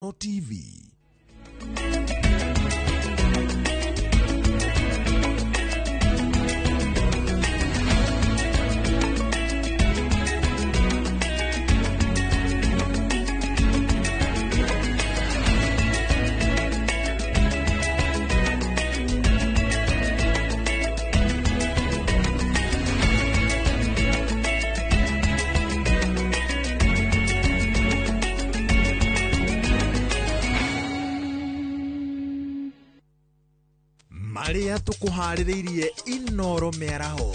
TV. Marĩa tũkũharĩrĩirie Inoro mĩaraho.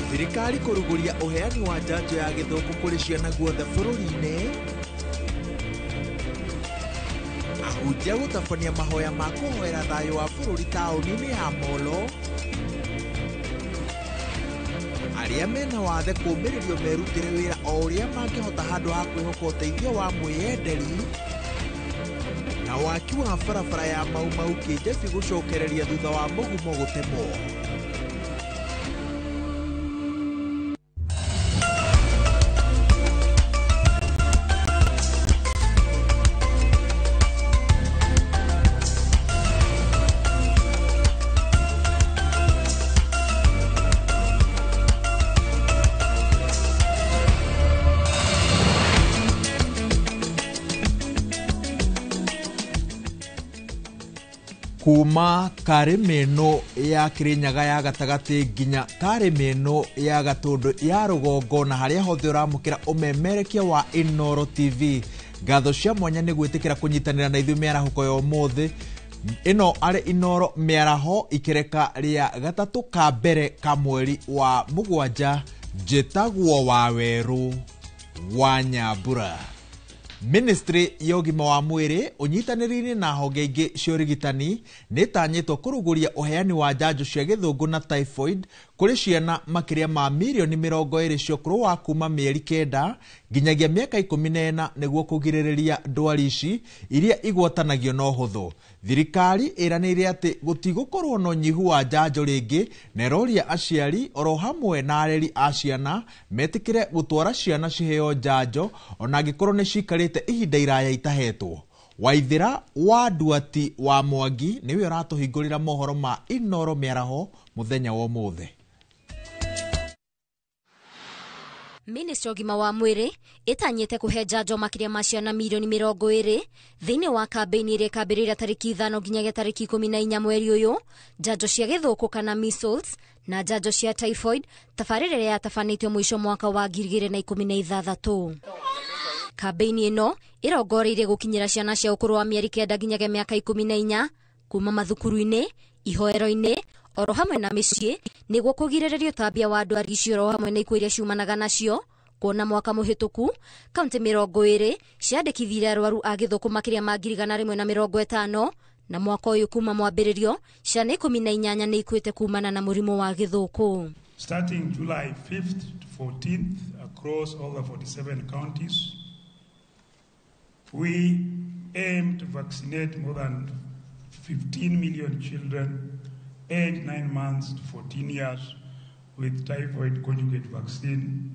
Thirikari kũrugũria ũheani wa njanjo ya gĩthũkũ kũrĩ ciana guothe bũrũri-inĩ. Ahunjia gũtabania mahoya ma kũhoera thayũ wa bũrũri taũni-inĩ ya Molo. Arĩa mena wathe kũũmĩrĩrio merutĩre wĩra o ũrĩa mangĩhota handũ ha kwĩhoka ũteithio wa mwĩyenderi. Na waki wa barabara ya Mau Mau Kĩnjabi gũcokereria thutha wa mũgumo gũtemwo. Kuma karĩmĩno ya Kĩrĩnyaga ya gatagatĩ nginya karĩmĩno ya Gatũndũ ya rũgongo na harĩa hothe ũramũkĩra ũmemerekia wa Inoro TV. Ngatho cia mwanya nĩ gwĩtĩkĩra kũnyitanĩra na ithuĩ mĩarahũko ya ũmũthĩ. Ĩno arĩ Inoro mĩaraho ikereka rĩa gatatũ ka mbere ka mweri wa mũgwanja. Njĩtagwo Wawerũ wa Nyambura. Ministry ya ũgima wa mwĩrĩ ũnyitanĩri-inĩ na honge ingĩ cia ũrigitani nĩ ĩtanyĩtwo kũrugũria ũheani wa njanjo cia gĩthũngũ na typhoid kũrĩ ciana makĩria ma mirioni 20 cia ũkũrũ wa kuma mĩeri 9 nginyagia mĩaka 14 nĩguo kũgirĩrĩria ndwari ici iria igwatanagio na ũhũthũ. Thirikari ĩranĩire atĩ gũtigũkorwo na ũnyihu wa njanjo rĩngĩ na ĩroria aciari oro hamwe na areri a ciana metĩkĩre gũtwara ciana ciheo njanjo ona angĩkorwo nĩ cikarĩte ihinda iraya itahetwo. Waithĩra wa Nduati wa Mwangi nĩwe ũratũhingũrĩra mohoro ma Inoro mĩaraho mũthenya wa ũmũthĩ. Ministry ũgima wa mwĩrĩ ĩtanyĩte kũhe njanjo makĩria ma ciana mirioni 20 thĩinĩ wa kambĩini ĩrĩa ĩkambĩrĩria tarĩki 5 nginyagia tarĩki 14 mweri ũyũ, njanjo cia gĩthũkũ kana measles na njanjo cia typhoid, tabarĩra ĩrĩa yatabanĩtio mũico mwaka wa 2016. Kambĩini ĩno ĩrongoreirie gũkinyĩra ciana cia ũkũrũ wa mĩeri 9 nginyagia mĩaka 14 kuma mathukuru-inĩ, ihoero-inĩ oro hamwe na mĩciĩ nĩguo kũgirĩrĩria ũtambia wa ndwari icio oro hamwe na ikuũ iria ciumanaga nacio. Kuona mwaka mũhĩtũku kaunti 20 ciandĩkithirie arwaru a gĩthũkũ makĩria ma 150 na mwaka ũyũ kuma mwambĩrĩrio ciana 18 nĩ ikuĩte kumana na mũrimũ wa gĩthũkũ. Starting July 5th to 14th across all the 47 counties, we aim to vaccinate more than 15 million children aged 9 months to 14 years with typhoid conjugate vaccine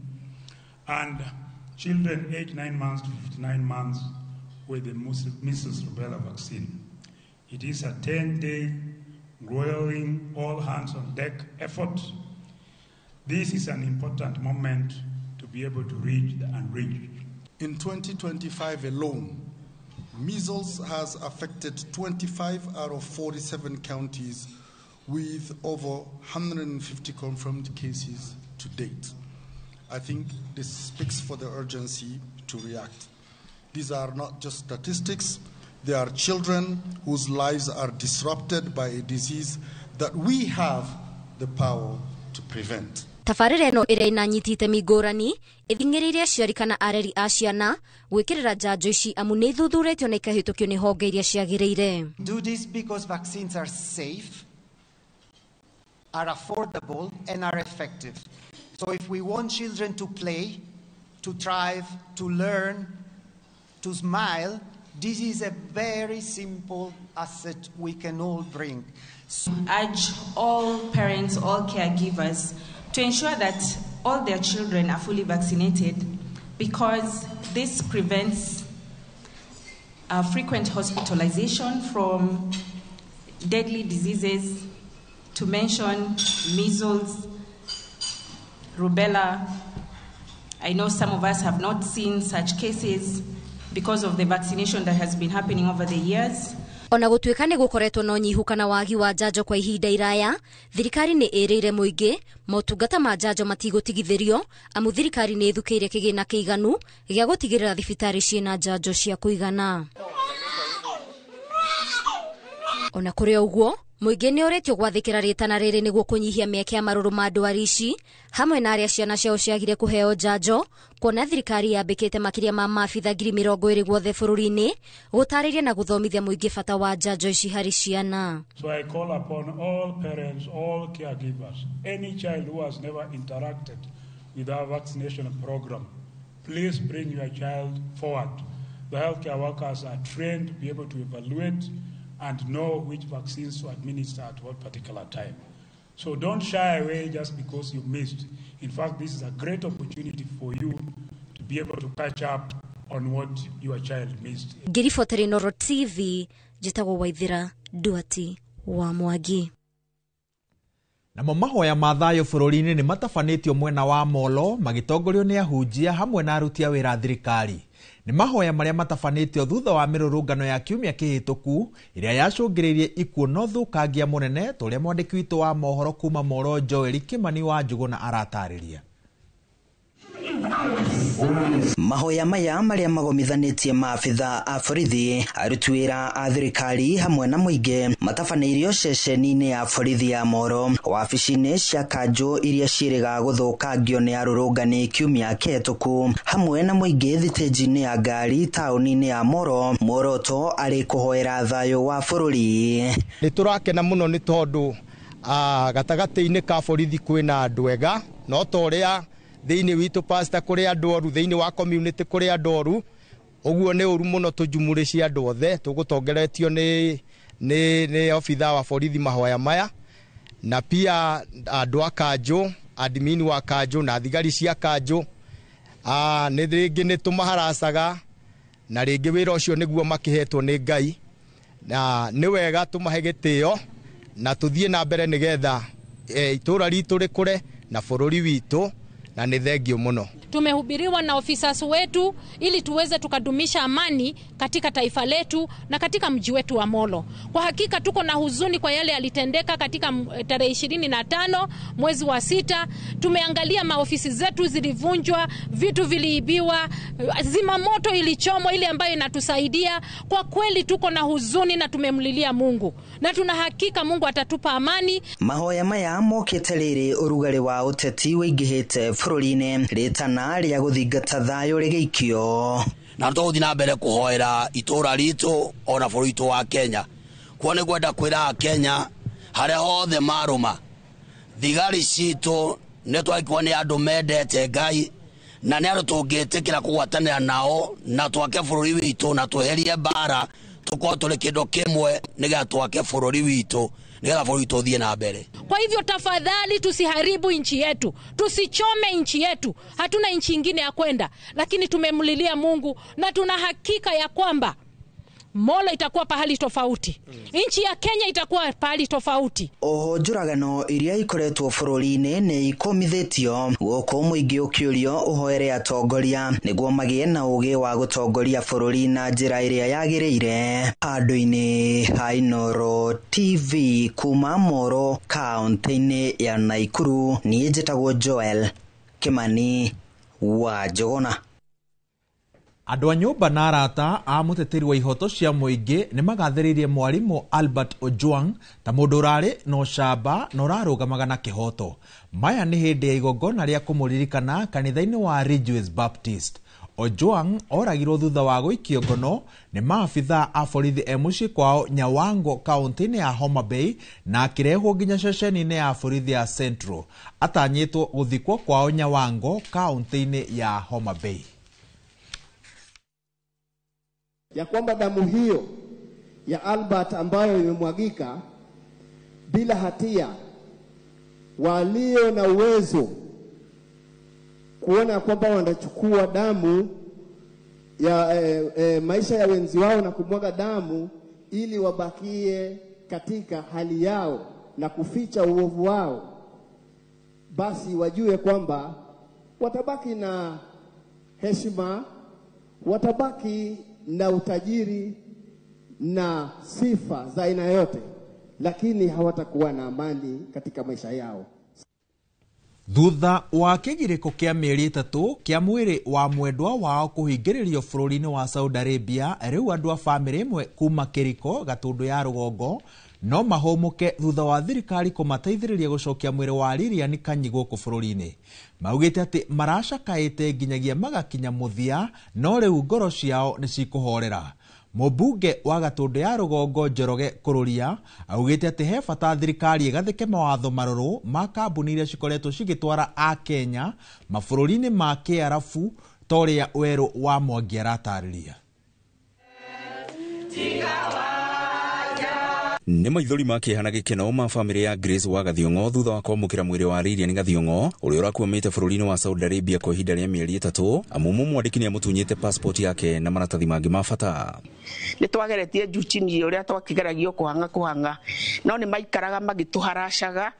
and children aged 9 months to 59 months with the measles rubella vaccine. It is a 10-day grueling all hands on deck effort. This is an important moment to be able to reach the unreached. In 2025 alone, measles has affected 25 out of 47 counties with over 150 confirmed cases to date. I think this speaks for the urgency to react. These are not just statistics. They are children whose lives are disrupted by a disease that we have the power to prevent. Tabarĩra ĩno ĩrĩa ĩnanyita itemi ngũrani ĩthing'ĩrĩirie aciari kana areri a ciana gwĩkĩrĩra njanjo ici amu nĩ ithuthuretio na ikahĩtũkio nĩ honge iria ciagĩrĩire. Do this because vaccines are safe, are affordable and are effective. So if we want children to play, to thrive, to learn, to smile, this is a very simple asset we can all bring. So urge all parents, all caregivers to ensure that all their children are fully vaccinated, because this prevents frequent hospitalization from deadly diseases, to mention measles, rubella. I know some of us have not seen such cases because of the vaccination that has been happening over the years. Ona gũtuĩka nĩ gũkoretwo na ũnyihu kana wagi wa njanjo kwa ihinda iraya, thirikari nĩ ĩrĩire mũingĩ motungata ma njanjo matigũtigithĩrio, amu thirikari nĩ ĩthukĩire kĩgĩna kĩiganu gĩa gũtigĩrĩra thibitarĩ ciĩna njanjo cia kũigana. Ona kũrĩ ũguo, mũingĩ nĩ ũrĩtio gwathĩkĩra rĩtana rĩrĩ nĩguo kũnyihia mĩeke ya marũrũ ma ndwari ici, hamwe na arĩa ciana ciao ciagire kũheo njanjo, kuona thirikari yambĩkĩte makĩria ma maabitha 20,000 guothe bũrũri-inĩ gũtarĩria na gũthomithia mũingĩ bata wa njanjo ici harĩ ciana. So I call upon all parents, all caregivers, any child who has never interacted with our vaccination program, please bring your child forward. The healthcare workers are trained to be able to evaluate and know which vaccines to administer at what particular time. So don't shy away just because you missed. In fact, this is a great opportunity for you to be able to catch up on what your child missed. Ngĩribotera Inooro TV, njĩtagwo Waithĩra Nduati wa Mwangi. Namo mahoya ma thayũ bũrũri-inĩ nĩ matabanĩtio mwena wa Molo magĩtongorio nĩ ahunjia hamwe na aruti a wĩra a thirikari. Nĩ mahoya marĩa matabanĩtio thutha wa mĩrũrũngano ya kiumia kĩhĩtũku ĩrĩa yacũngĩrĩirie ikuũ na ũthũkangia mũnene, ta ũrĩa mwandĩki witũ wa mohoro kuma Molo Joel Kimani wa Njũgũna aratarĩria. Mahoya maya marĩa magomithanĩtie maabitha a borithi, aruti wĩra a thirikari hamwe na mũingĩ matabanĩirio ceceni-inĩ ya borithi ya Moro, wabici-inĩ cia kanjũ iria ciĩrĩga gũthũkangio nĩ arũrũngani kiumia kĩhĩtũku, hamwe na mũingĩ thitĩnji-inĩ ya ngari taũni-inĩ ya Moro, muoroto arĩ kũhoera thayũ wa bũrũri. Nĩ tũrakena mũno nĩ tondũ gatagatĩ-inĩ ka borithi kwĩna andũ ega, no ta ũrĩa thĩinĩ witũ pastor kũrĩ andũ oru, thĩinĩ wa community kũrĩ andũ oru, ũguo nĩ ũru mũno tũjumũrĩcie andũ othe tũgũtongoretio nĩ obitha wa borithi mahoya maya, na pia andũ a kanjũ, admin wa kanjũ na thigari cia kanjũ. Nĩ rĩngĩ nĩ tũmaharacaga na rĩngĩ wĩra ũcio nĩguo makĩhetwo nĩ Ngai, na nĩ wega tũmahe gĩtĩo na tũthiĩ na mbere nĩgetha itũra ritũ rĩkũre na bũrũri witũ, na nĩ thengio mũno. Tumehubiriwa na officers wetu ili tuweze tukadumisha amani katika taifa letu na katika mji wetu wa Molo. Kwa hakika tuko na huzuni kwa yale yalitendeka katika tarehe 25 mwezi wa 6. Tumeangalia maofisi zetu zilivunjwa, vitu viliibiwa, zimamoto ilichomwa ile ambayo inatusaidia. Kwa kweli tuko na huzuni na tumemlilia Mungu, na tuna hakika Mungu atatupa amani. Mahoya maya mokĩte rĩrĩ ũrugarĩ wa ũteti wĩingĩhĩte bũrũri-inĩ, rĩtana rĩa gũthingata thayũ rĩgĩikio. Na tũgũthiĩ na mbere kũhoera itũra ritũ ona bũrũri witũ wa Kenya. Kuo nĩ ngwenda kwĩra Akenya harĩa hothe marũma, thigari citũ nĩ twagĩkorwo nĩ andũ mendete Ngai na nĩ andũ tũngĩtĩkĩra kũgwatanĩra nao na twake bũrũri witũ na tweherie mbara, tũkorwo tũrĩ kĩndũ kĩmwe nĩgetha twake bũrũri witũ, nĩgetha bũrũri witũ ũthiĩ na mbere. Kwa hivyo tafadhali tusiharibu nchi yetu, tusichome nchi yetu. Hatuna nchi ingine ya kwenda, lakini tumemlilia Mungu na tuna hakika ya kwamba Molo itakuwa pahali tofauti, nchi ya Kenya itakuwa pahali tofauti. Oho njũragano iria ikoretwo bũrũri-inĩ nĩ ikomithĩtio gũkũ mũingĩ ũkĩũrio ũhoere atongoria nĩguo magĩe na ũgĩ wa gũtongoria bũrũri na njĩra ĩrĩa yagĩrĩire. Handũ-inĩ ha Inooro TV kuma Moro kaũntĩ-inĩ ya Naikuru, niĩ njĩtagwo Joel Kimani wa Njũgũna. Andũ a nyũmba na arata a mũteteri wa ihoto cia mũingĩ nĩ magathĩrĩirie mwarimũ Albert Ojwang ta mũndũ ũrarĩ na ũcamba na ũrarũgamaga na kĩhoto. Maya nĩ hĩndĩ ya igongona rĩa kũmũririkana kanitha-inĩ wa Ridgeways Baptist. Ojwang oragirwo thutha wa gũikio ngono nĩ maabitha a borithi e mũciĩ kwao Nyawango kaũntĩ-inĩ ya Homa Bay na akĩrehwo nginya ceceni-inĩ ya borithi ya Central. Atanyĩtwo gũthikwo kwao Nyawango kaũntĩ-inĩ ya Homa Bay. Ya kwamba damu hiyo ya Albert ambayo imemwagika bila hatia, walio na uwezo kuona kwamba wanachukua damu ya maisha ya wenzi wao na kumwaga damu ili wabakie katika hali yao na kuficha uovu wao, basi wajue kwamba watabaki na heshima, watabaki na utajiri na sifa za aina yote, lakini hawatakuwa na amani katika maisha yao. Thutha wa kĩgirĩko kĩa mĩeri 3 kĩa mwĩrĩ wa mwendwa wao kũhingĩrĩrio bũrũri-inĩ wa Saudi Arabia, rĩu andũ a bamĩrĩ ĩmwe kuma Kĩriko Gatũndũ ya rũgongo no mahũmũke thutha wa thirikari kũmateithĩrĩria gũcokia mwĩrĩ wa Lilian Kanyi gũkũ bũrũri-inĩ. Maugĩte atĩ maracakaĩte nginyagia magakinya mũthia, no rĩu ngoro ciao nĩ cikũhorera. Mũmbunge wa Gatũndũ ya rũgongo Njoroge Kũrũria augĩte atĩ he bata thirikari ĩgathĩke mawatho marũrũ ma kambuni iria cikoretwo cigĩtwara Akenya mabũrũri-inĩ ma Kĩarabu ta ũrĩa Werũ wa Mwangi aratarĩria. Nĩ maithori ma kĩeha na gĩkeno ma bamĩrĩ ya Grace wa Gathiong'o thutha wa kwamũkĩra mwĩrĩ wa Lilian Gathiong'o ũrĩa ũrakuamĩte bũrũri-inĩ wa Saudi Arabia kwa ihinda rĩa mĩeri 3 amu mũmwandĩki nĩamũtunyĩte passport yake na maratathi mangĩ ma bata. Nĩ twageretie juu chini ũrĩa twakĩgeragio kũhang'a no nĩ maikaraga magĩtũharacaga.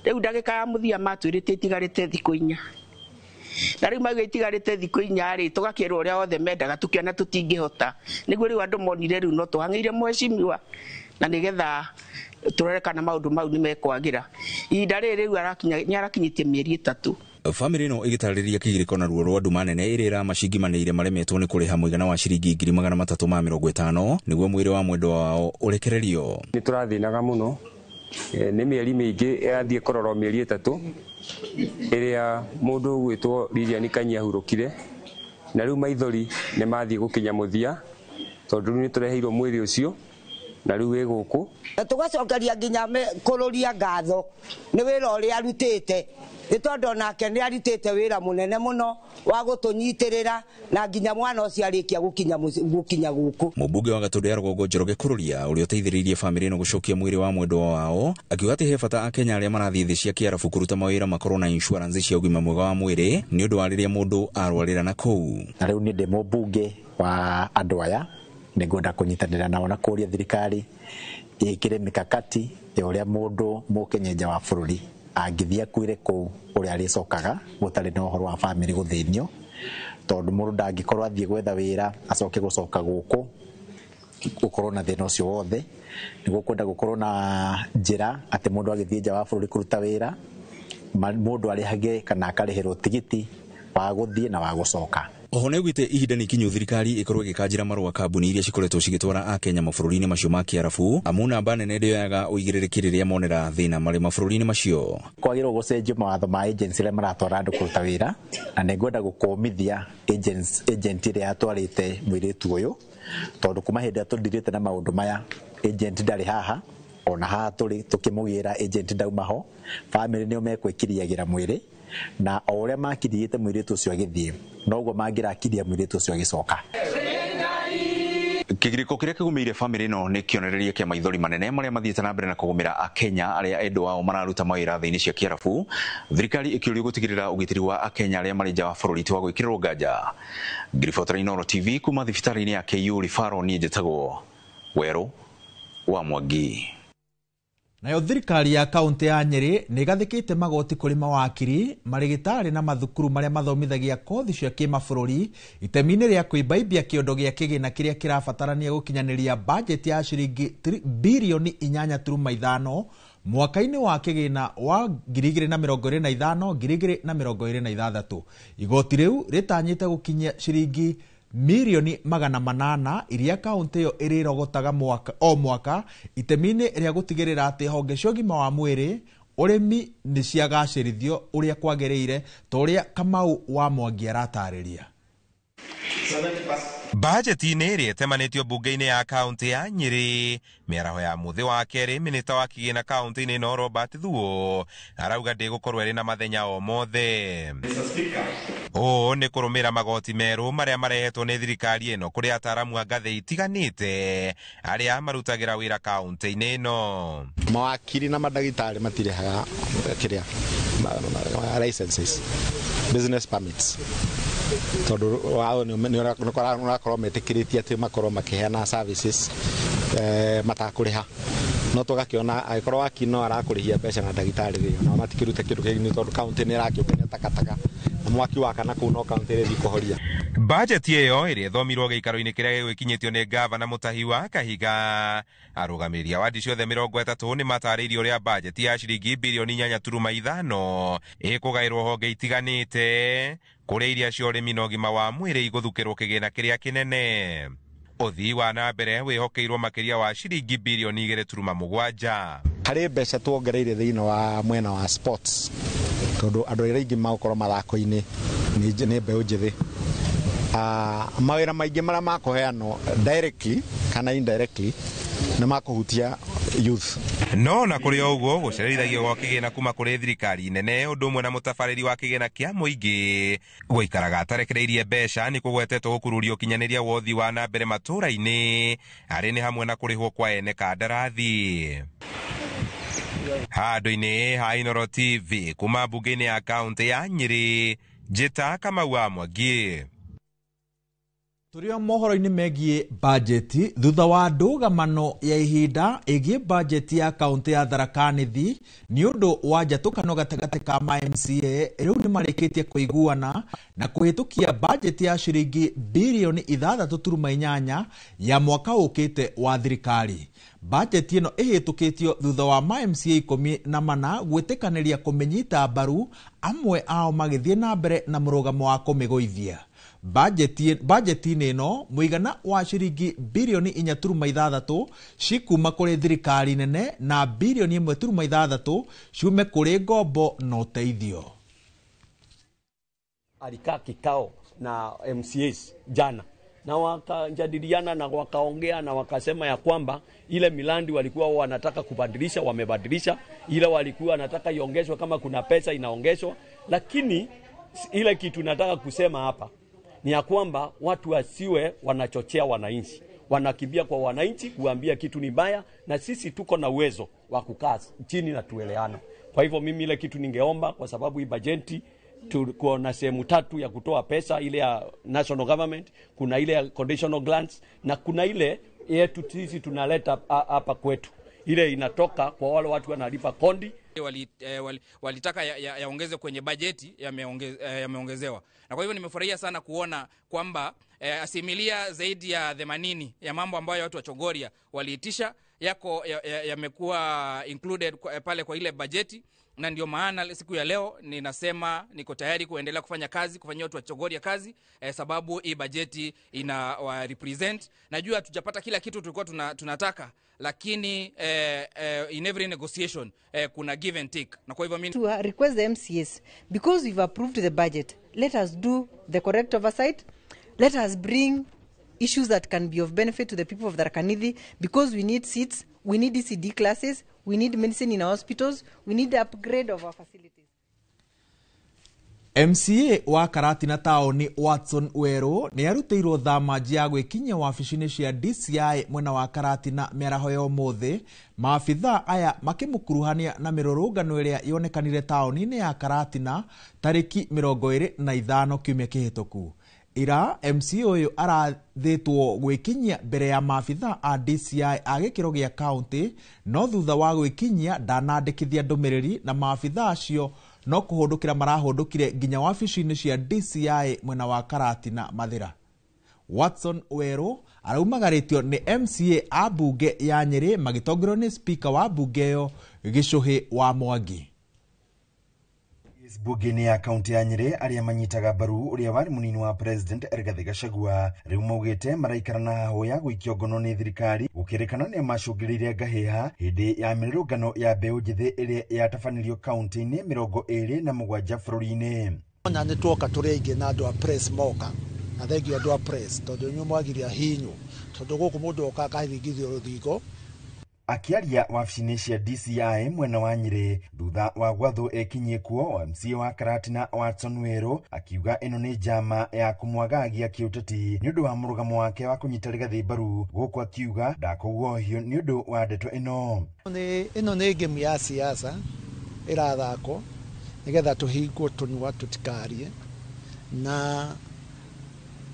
Rĩu ndagĩka ya mũthia matwĩrĩte itigarĩte thikũ 4, na rĩu mauga itigarĩte thikũ 4 rĩ, tũgakĩrwo ũrĩa othe mendaga tũkĩona tũtingĩhota. Nĩguo rĩu andũ monire rĩu no tũhang'ĩire mheshimiwa na nĩgetha tũrore kana maũndũ mau nĩ mekwagĩra. Ihinda rĩrĩ rĩu nĩarakinyĩtie mĩeri 3. Bamĩrĩ ĩno ĩgĩtarĩria kĩgirĩko na ruo rwa nduma nene ĩrĩa ĩramacingimanĩire maremetwo nĩ kũrĩha mũigana wa ciringi 350,000 nĩguo mwĩrĩ wa mwendwa wao ũrekererio. Nĩ tũrathĩnaga mũno, nĩ mĩeri mĩingĩ ĩrathiĩ kũrorwo mĩeri 3 ĩrĩa mũndũ ũgwĩtwo Lilian Kanyi ahurũkire, na rĩu maithori nĩ mathiĩ gũkinya mũthia tondũ rĩu nĩ tũreheirwo mwĩrĩ ũcio na rĩu wĩ gũkũ. Tũgacokeria nginya kũrũria ngatho nĩ wĩra ũrĩa arutĩte, nĩ tondũ onake nĩ arutĩte wĩra mũnene mũno wa gũtũnyitĩrĩra na nginya mwana ũcio arĩkia gũkinya gũkũ. Mũmbunge wa Gatũndũ ya rũgongo Njoroge Kũrũria ũrĩa ũteithĩrĩirie bamĩrĩ ĩno gũcokia mwĩrĩ wa mwendwa wao akiuga atĩ he bata Akenya arĩa marathiĩ thĩ cia Kĩarabu kũruta mawĩra makorwo na insurance cia ũgima mwega wa mwĩrĩ nĩ ũndũ wa rĩrĩa mũndũ arwarĩra na kũu. Na rĩu niĩ ndĩ mũmbunge wa andũ aya, nĩngwenda kũnyitanĩra nao na kũria thirikari ĩkĩre mikakati ya ũrĩa mũndũ mũkenya nja wa bũrũri angĩthiĩ akuĩre kũu ũrĩa arĩcokaga gũtarĩ na ũhoro wa bamĩrĩ gũthĩnio, tondũ mũndũ ndangĩkorwo athiĩ gwetha wĩra acoke gũcoka gũkũ gũkorwo na thĩna ũcio wothe. Nĩguo kwenda gũkorwo na njĩra atĩ mũndũ agĩthiĩ nja wa bũrũri kũruta wĩra, mũndũ arĩhage kana akarĩhĩrwo tigiti wa gũthiĩ na wa gũcoka. Oho nĩaugĩte ihinda nĩ ikinyu thirikari ĩkorwo ĩgĩkanjĩra marũa kambuni iria cikoretwo cigĩtwara Akenya mabũrũri-inĩ macio ma Kĩarabu, amu namba nene ndĩoyaga ũigĩrĩrĩki rĩrĩa monera thĩna marĩ mabũrũri-inĩ macio. Kwagĩrĩirwo gũcenjio mawatho ma agency arĩa maratwara andũ kũruta wĩra, na nĩngwenda gũkũmithia agent ĩrĩa yatwarĩte mũirĩtu ũyũ, tondũ kuma hĩndĩ ĩrĩa tũndirĩte na maũndũ maya agent ndarĩ haha, ona haha tũrĩ tũkĩmũgĩra agent ndauma ho. Bamĩrĩ nĩo mekwĩkiriagĩra mwĩrĩ, na o ũrĩa makiriĩte mũirĩtu ũcio agĩthiĩ noguo mangĩrakiria mũirĩtu ũcio agĩcoka. Kĩgirĩko kĩrĩa kĩgũmĩire bamĩrĩ ĩno nĩ kĩonereria kĩa maithori manene marĩa mathiĩte na mbere na kũgũmĩra Akenya arĩa endwa ao mararuta mawĩra thĩ-inĩ cia Kĩarabu, thirikari ĩkĩũrio gũtigĩrĩra ũgitĩri wa Akenya arĩa marĩ nja wa bũrũri ti wa gwĩkĩrĩrwo nganja. Ngiribotera Inooro TV kuma thibitarĩ-inĩ ya KU Referral, niĩ njĩtagwo Werũ wa Mwangi. Nayo thirikari ya kaunti ya Nyeri nĩ ĩgathĩkĩte magoti kũrĩ mawakiri, marĩgĩtarĩ na mathukuru marĩa mathomithagia kothi cia kĩmabũrũri itemi-inĩ rĩa kwĩmbaimbia kĩondo gĩa kĩgĩna kĩrĩa kĩrabatarania gũkinyanĩria bajeti ya ciringi birioni 8.5 mwaka-inĩ wa kĩgĩna wa 2025 2026. Igoti rĩu rĩtanyĩte gũkinyia ciringi milioni 800 iria kaunti ĩyo ĩrĩrogotaga o mwaka itemi-inĩ rĩa gũtigĩrĩra atĩ honge cia ũgima wa mwĩrĩ, ũrĩmi nĩ ciagacĩrithio ũrĩa kwagĩrĩire, ta ũrĩa Kamau wa Mwangi aratarĩria. Bajeti-inĩ ĩrĩa ĩtemanĩtio mbunge-inĩ ya kaunti ya Nyeri mĩaraho ya mũthĩ wa kerĩ, minista wa kĩgĩna kaunti-inĩ ĩno Robert Thuo arauga ndĩgũkorwo ĩrĩ na mathenya o mothe. Ũũ nĩ kũrũmĩrĩra magoti merũ marĩa marehetwo nĩ thirikari ĩno kũrĩ ataaramu a ngathĩ itiganĩte arĩa marutagĩra wĩra kaunti-inĩ ĩno. Mawakiri na mandagĩtarĩ matirĩhaga kĩrĩa licenses, business permits. Tondũ watho nĩ ũrakorwo metĩkĩrĩtie atĩ makorwo makĩheana services matakũrĩha. No tũgakĩona angĩkorwo wakiri no arakũrĩhia mbeca na ndagĩtarĩ rĩ, nao matikĩrute kĩndũ kĩngĩ nĩ tondũ kaũntĩ nĩ ĩrakĩũngania takataka na mwaki wakana kũu no kaũntĩ ĩrĩthiĩ kũhoria. Bajeti ĩyo ĩrĩa ĩthomirwo gĩikaro-inĩ kĩrĩa gĩgwĩkinyĩtio nĩ gavana Mutahi wa Kahiga, arũgamĩrĩri a wadi ciothe 30 nĩ matarĩirio ũrĩa bajeti ya ciringi birioni 8.5 ĩkũgaĩrwo honge itiganĩte kũrĩa iria cia ũrĩmi na ũgima wa mwĩrĩ igũthukĩrwo kĩgĩna kĩrĩa kĩnene. Ũthii wa na mbere wĩhokeirwo makĩria wa ciringi birioni 2.7. Harĩ mbeca tuongereire thĩinĩ wa mwena wa sports tondũ andũ arĩa aingĩ magũkorwo mathako-inĩ nĩ mbeũ njĩthĩ. Mawĩra maingĩ marĩa makũheanwo directly kana indirectly nĩ makũhutia youth. No na kũrĩ o ũguo gũcerithagio gwa kĩgĩna kuma kũrĩ thirikari nene ũndũ ũmwe na mũtabarĩri wa kĩgĩna kĩa mũingĩ gũikaraga atarekereirie mbeca nĩ kũgwetetwo gũkururia ũkinyanĩria wa ũthii wa na mbere matũũra-inĩ arĩ nĩ hamwe na kũrĩhwo kwa ene kandarathi. Handũ-inĩ ha Inooro TV kuma mbunge-inĩ ya kaũntĩ ya Nyĩrĩ, Njĩta Kamau wa Mwangi. Tũrĩ o mohoro-inĩ megiĩ bajeti thutha wa ndũgamano ya ihinda ĩgiĩ bajeti ya kaũntĩ ya Tharaka Nithi nĩ ũndũ wa njatũkano gatagatĩ ka ma MCA rĩu nĩ marĩkĩtie kũiguana na kũhĩtũkia bajeti ya ciringi birioni 6.8 ya mwaka ũkĩte wa thirikari. Bajeti ĩno ĩhĩtũkĩtio thutha wa ma MCA 14 gwĩtĩkanĩria kũmĩnyita mbaru, amwe ao magĩthiĩ na mbere na mũrũgamo wa kũmĩgũithia. Bajeti-inĩ ĩno mũigana wa ciringi birioni 4.6 cikuma kũrĩ thirikari nene na birioni 1.6 ciume kũrĩ ngombo na ũteithio. Alikaa kikao na MCAs jana na wakajadiliana na wakaongea na wakasema ya kwamba ile milandi walikuwa wanataka kubadilisha wamebadilisha, ile walikuwa wanataka iongezwe kama kuna pesa inaongezwa. Lakini ile kitu nataka kusema hapa ni ya kwamba watu wasiwe wanachochea wananchi, wanakimbia kwa wananchi kuambia kitu ni mbaya, na sisi tuko na uwezo wa kukaa chini na tueleane. Kwa hivyo mimi ile kitu ningeomba, kwa sababu hii bajeti tuko na sehemu tatu ya kutoa pesa, ile ya national government, kuna ile ya conditional grants na kuna ile yetu sisi tunaleta hapa kwetu, ile inatoka kwa wale watu wanalipa kondi. Walitaka yaongeze kwenye bajeti, yameongezewa. Na kwa hivyo nimefurahia sana kuona kwamba asimilia zaidi ya 80 ya mambo ambayo watu wa Chogoria waliitisha yako yamekuwa included pale kwa ile bajeti. Na ndio maana siku ya leo ninasema niko tayari kuendelea kufanya kazi, kufanyia watu wa Chogoria kazi, sababu hii bajeti ina represent. Najua hatujapata kila kitu tulikuwa tunataka, lakini in every negotiation kuna give and take. Na kwa hivyo mimi to request the MCAs, because we've approved the budget, let us do the correct oversight, let us bring issues that can be of benefit to the people of Tharaka Nithi, because we need seats, we need ECD classes, we need medicine in our hospitals, we need the upgrade of our facilities. MCA wa Karatina taoni Watson Weru nĩ arutĩirwo thama ya gwĩkinyia wabici-inĩ cia DCI mwena wa Karatina mĩaraho ya ũmũthĩ, maabithaa aya makĩmũkuruhania na mĩrũrũngano ĩrĩa yonekanire taoni-inĩ ya Karatina tarĩki 25 kiumia kĩhĩtũku. Ira MCA ũyũ arathĩtwo gwĩkinyia mbere ya maabithaa a DCI a gĩkĩro gĩa kaunti, no thutha wa gwĩkinyia ndanandĩkithia ndũmĩrĩri na maabithaa acio no kũhũndũkĩra marahũndũkire nginya wabici-inĩ cia DCI mwena wa Karatina Mathĩra. Watson Weru araumagarĩtio nĩ MCA a mbunge ya Nyĩrĩ magĩtongorio nĩ spika wa mbunge ĩyo Gĩcũhĩ wa Mwangi. Bunge-inĩ ya kaunti ya Nyĩrĩ arĩa manyitaga mbaru ũrĩa warĩ mũnini wa president Rigathĩ Gachagua rĩu maugĩte maraikara na hahũ ya gũikio ngono nĩ thirikari gũkĩrĩkana nĩ macũngĩrĩirie ngahĩha hĩndĩ ya mĩrũrũngano ya mbeũ njĩthĩ ĩrĩa yatabanĩrio kaunti-inĩ 27 bũrũri-inĩ. Ona nĩ tuoka tũrĩ aingĩ na andũ a press moka, na thengiũ andũ a press tondũ inyuĩ mwagiria hinyu, tondũ gũkũ mũndũ oka akahingithio rũthingo. Akiaria wabici-inĩ cia DCI mwena wa Nyĩrĩ thutha wa gwathwo ekinyie kuo, MCA wa Karatina Watson Weru akiuga ĩno nĩ njama ya kũmwagagia kĩũteti nĩ ũndũ wa mũrũgamo wake wa kũnyita Rigathĩ mbaru, gũkũ akiuga ndakũguohio nĩ ũndũ wa ndeto ĩno. Ĩno nĩ ngemu ya siasa ĩrathakwo nĩgetha tũhingwo tũnua tũtikarie, na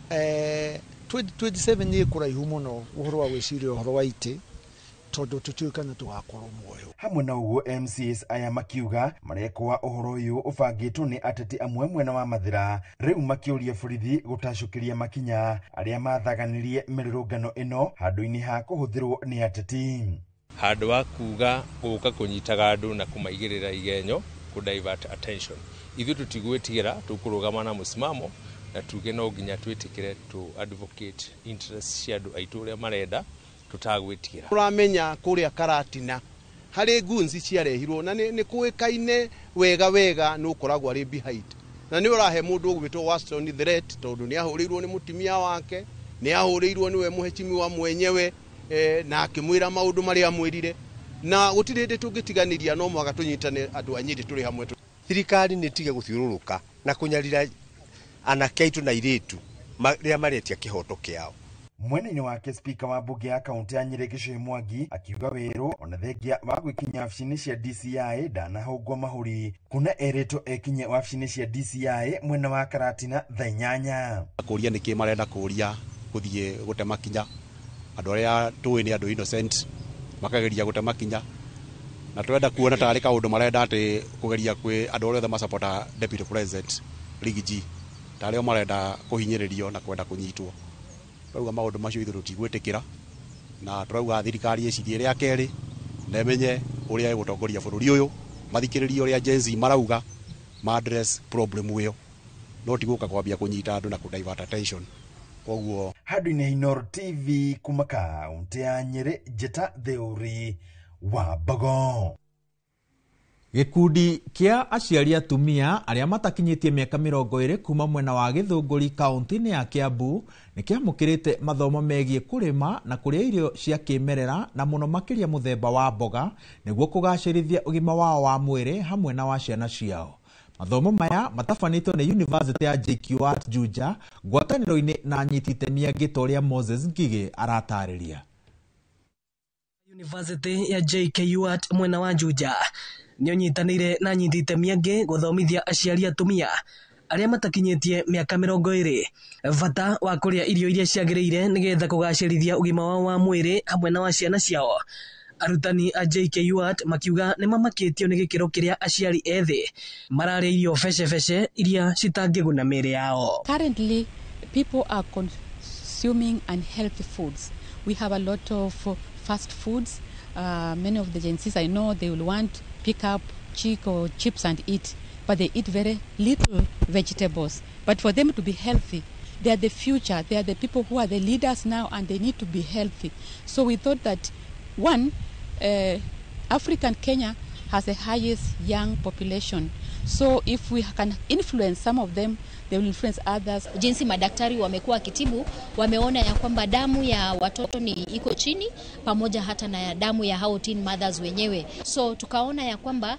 2027 nĩ kũraihu mũno ũhoro wa gwĩciria ũhoro wa itĩ tondũ tũtiũĩ kana tũgakorwo muoyo. Hamwe na ũguo MCAs aya makiuga marekwa ũhoro ũyũ ũbangĩtwo nĩ ateti amwe mwena wa Mathĩra, rĩu makĩũria borithi gũtacũkĩria makinya arĩa mathaganirie mĩrũrũngano ĩno handũ-inĩ ha kũhũthĩrwo nĩ ateti. Handũ wa kuga gũka kũnyitaga andũ na kũmaigĩrĩra igenyo kũ divert attention, ithuĩ tũtigwĩtigĩra, tũkũrũgama na mũsimamo na tuge no nginya twĩtĩkĩre to advocate interest cia andũ aitũ ũrĩa marenda tutagwĩtigĩra. Ũramenya kũrĩa Karatina harĩ gunzi ciarehirwo na nĩ kũĩkaine wega wega nĩ ũkoragwo arĩ behind, na nĩ ũrahe mũndũ ũgwĩtwo Watson threat tondũ nĩ ahũrĩirwo nĩ mũtumia wake, nĩ ahũrĩirwo nĩwe mũheshimiwa mwenyewe, na akĩmwĩra maũndũ marĩa amwĩrire, na gũtirĩ hĩndĩ tũngĩtiganĩria, no mũhaka tũnyitane andũ a Nyĩrĩ tũrĩ hamwe. Thirikari nĩ tige gũthiũrũrũka na kũnyarira anake aitũ na airĩtu rĩrĩa maretia kĩhoto kĩao. Mwena-inĩ wake spika wa mbunge ya kaunti ya Nyĩrĩ Gĩcũhĩ Mwangi akiuga werũ ona thengia wa gwĩkinya wabici-inĩ cia DCI ndanahũngwo mahũri, kuna erĩtwo ekinye wabici-inĩ cia DCI mwena wa Karatina thaa 8. Kũria nĩkĩ marenda kũria gũthiĩ gũte makinya andũ arĩa tũĩ nĩ andũ innocent makageria gũte makinya, na twenda kuona tarĩ kaũndũ marenda atĩ kũgeria kwĩ andũ arĩa othe masapota Deputy President Riggy G tarĩ o marenda kũhinyĩrĩrio na kwenda kũnyitwo. Tũrauga maũndũ macio ithuĩ tũtigwĩtĩkĩra, na tũrauga thirikari ĩcirie rĩa kerĩ na ĩmenye ũrĩa ĩgũtongoria bũrũri ũyũ, mathikĩrĩrie ũrĩa Gen Z marauga, ma address problem ĩyo, no ti gũka kwambia kũnyita andũ na kũ divert attention. Koguo handũ-inĩ Inooro TV kuma kaunti ya Nyĩrĩ, Njĩta Theuri wa Mbogo. Gĩkundi kĩa aciari atumia arĩa matakinyĩtie mĩaka 20 kuma mwena wa Gĩthũngũri kaunti-inĩ ya Kiambu nĩ kĩamũkĩrĩte mathomo megiĩ kũrĩma na kũrĩa irio cia kĩmerera na mũno makĩria mũthemba wa mboga nĩguo kũgacĩrithia ũgima wao wa mwĩrĩ hamwe na wa ciana ciao. Mathomo maya matabanĩtio nĩ University ya JKUAT Juja ngwatanĩro-inĩ na anyiti itemi angĩ ta ũrĩa Moses Ngigĩ aratarĩria. University ya JKUAT mwena wa Juja nĩũnyitanĩire na anyiti itemi angĩ gũthomithia aciari atumia arĩa matakinyĩtie mĩaka 20 bata wa kũrĩa irio iria ciagĩrĩire nĩgetha kũgacĩrithia ũgima wao wa mwĩrĩ hamwe na wa ciana ciao. Arutani a JKUAT makiuga nĩ mamakĩtio nĩ gĩkĩro kĩrĩa aciari ethĩ mararĩa irio becebece iria citangĩguna mĩĩrĩ yao. Currently, people are consuming unhealthy foods. We have a lot of fast foods. Many of the Gen Zs I know, they will want pick up chick or chips and eat, but they eat very little vegetables. But for them to be healthy, they are the future. They are the people who are the leaders now, and they need to be healthy. So we thought that, one, African Kenya has the highest young population. So if we can influence some of them, they will influence others. Jinsi madaktari wamekuwa wakitibu, wameona ya kwamba damu ya watoto ni iko chini, pamoja hata na damu ya hao teen mothers wenyewe. So tukaona ya kwamba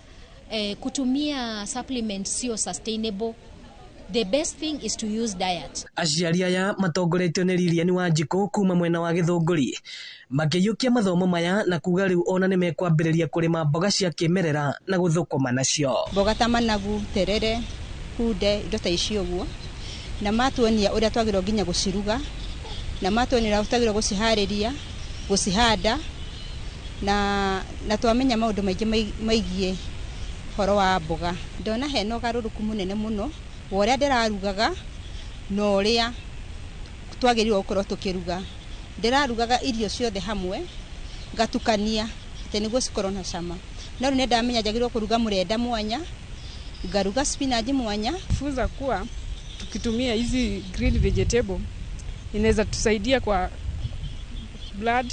kutumia supplements sio sustainable. The best thing is to use diet. Aciari aya matongoretio nĩ Lilian Wanjikũ kuma mwena wa Gĩthũngũri makĩiyũkia mathomo maya na kuga rĩu ona nĩ mekwambĩrĩria kũrĩma mboga cia kĩmerera na gũthũkũma nacio. Mboga ta managu, terere, kunde, indo ta icio ũguo, na matuonia ũrĩa twagĩrĩirwo nginya gũciruga, na matuonia ũrĩa twagĩrĩirwo gũciharĩria, gũcihanda, na twamenya maũndũ maingĩ maigiĩ ũhoro wa mboga. Ndona hena ũgarũrũku mũnene mũno wa ũrĩa ndĩrarugaga na ũrĩa twagĩrĩirwo gũkorwo tũkĩruga. Ndĩrarugaga irio ciothe hamwe ngatukania atĩ nĩguo cikorwo na cama. No rĩu nĩndamenya njagĩrĩirwo kũruga mũrenda mwanya, ngaruga spinach mwanya. Funza kuwa tukitumia hizi green vegetable inaweza tusaidia kwa blood,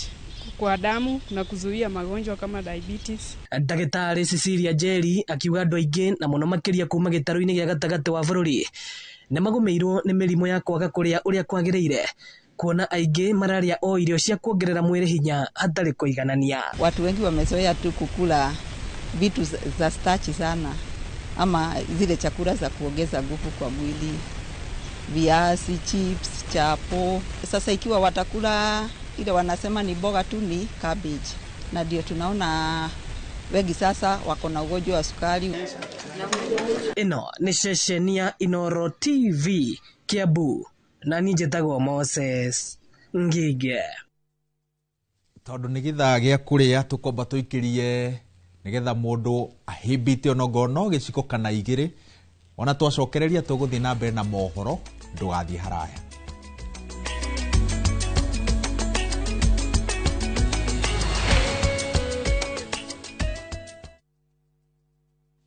kwa damu na kuzuia magonjwa kama diabetes. Ndagĩtarĩ Cecilia Njeri akiuga andũ aingĩ na mũno makĩria kuma gĩtarũ-inĩ gĩa gatagatĩ wa bũrũri nĩ magũmĩirwo nĩ mĩrimũ ya kwaga kũrĩa ũrĩa kwagĩrĩire, kuona aingĩ mararĩa o irio cia kuongerera mwĩrĩ hinya hatarĩ kũiganania. Watu wengi wamezoea tu kukula vitu za starch sana ama zile chakula za kuongeza nguvu kwa mwili, viazi, chips, chapo. Sasa ikiwa watakula ile wanasema ni mboga tu ni cabbage, na ndio tunaona wengi sasa wako na ugonjwa wa sukari. Ĩno nĩ ceceni ya Inooro TV Kiambu, Na niĩ njĩtagwo Moses Ngige. Tondũ nĩ gĩthaa gĩa kũrĩa tũkomba tũikĩrie nĩgetha mũndũ ahĩmbĩte onokorwo no gĩciko kana igĩrĩ. Ona twacokereria tũgũthiĩ na mbere na mohoro, ndũgathiĩ haraya.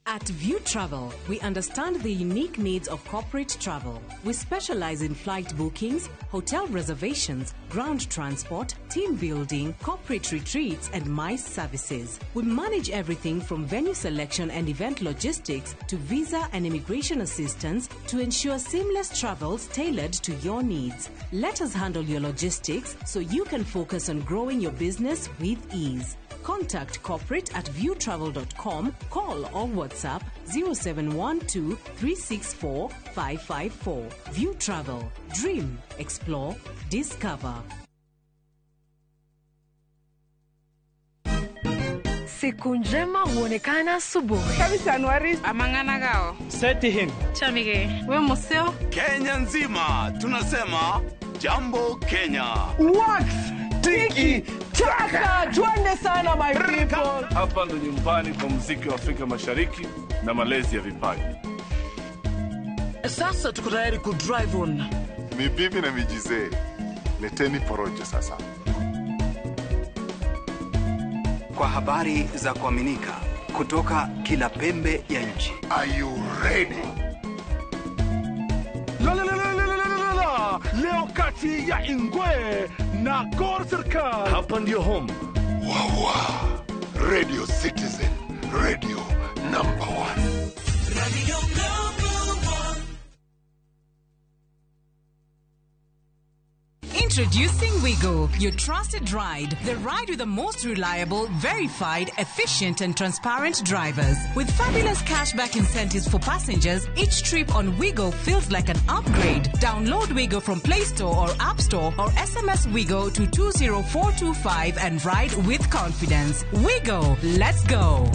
At View Travel, we understand the unique needs of corporate travel. We specialize in flight bookings, hotel reservations, ground transport, team building, corporate retreats, and MICE services. We manage everything from venue selection and event logistics to visa and immigration assistance to ensure seamless travels tailored to your needs. Let us handle your logistics so you can focus on growing your business with ease. Contact corporate at viewtravel.com, call or WhatsApp 0712 364 554. View Travel. Dream, explore, discover. Siku njema huonekana asubuhi. Amang'ana gao. Seti him. Chamige. We museo. Kenya nzima tunasema jambo Kenya. Wax tiki taka, twende sana my people. Hapa ndo nyumbani kwa muziki wa Afrika Mashariki na malezi ya vipaji. Sasa tuko tayari ku drive on. Ni bibi na mijizee. Leteni porojo sasa. Kwa habari za kuaminika kutoka kila pembe ya nchi. Are you ready? La la la la la la la. Leo kati ya Ingwe na Gor Serikal. Hapa ndio home. Wawa. Radio Citizen, radio number 1. Radio number 1. Introducing Wigo, your trusted ride. The ride with the most reliable, verified, efficient and transparent drivers. With fabulous cashback incentives for passengers, each trip on Wigo feels like an upgrade. Download Wigo from Play Store or App Store or SMS Wigo to 20425 and ride with confidence. Wigo, let's go.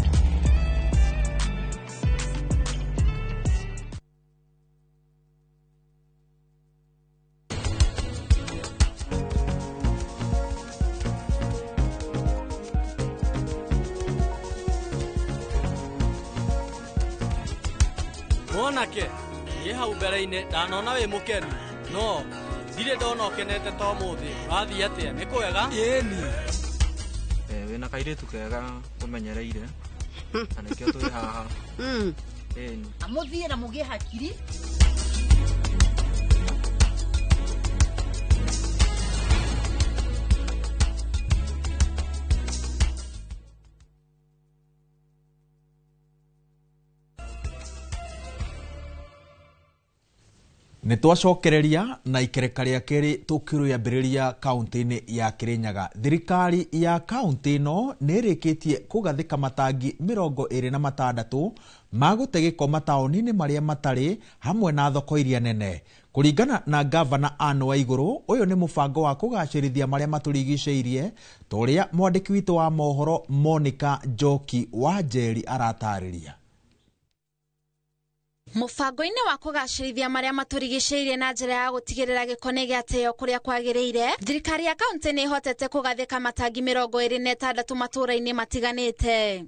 Mwanake, niĩ hau mbere-inĩ ndanona wĩ mũkenu, no ndirĩ ndona ũkenete ta ũmũthĩ. Ũrathiĩ atĩa? Nĩ kwega? Ĩni. Wĩna kairĩtu kega ũmenyereire na nĩkĩo twĩ haha. Ĩni. Mũthiĩ na mũgĩe hakiri. Nĩ twacokereria na ikereka rĩa kerĩ tũkĩrĩambĩrĩria kaunti-inĩ ya Kĩrĩnyaga. Thirikari ya kaunti ĩno nĩ ĩrĩkĩtie kũgathĩka matangi 26 ma gũte gĩko mataũni-inĩ marĩa matarĩ hamwe na thoko iria nene. Kũringana na gavana Anne Waigũrũ, ũyũ nĩ mũbango wa kũgacĩrithia marĩa matũrigicĩirie, ta ũrĩa mwandĩki witũ wa mohoro Monica Njoki wa Njeri aratarĩria. Mũbango-inĩ wa kũgacĩrithia marĩa matũrigicĩirie na njĩra ya gũtigĩrĩra gĩko nĩ gĩateo kũrĩa kwagĩrĩire, thirikari ya kaunti nĩ ĩhotete kũgathĩka matangi 26 matũũra-inĩ matiganĩte.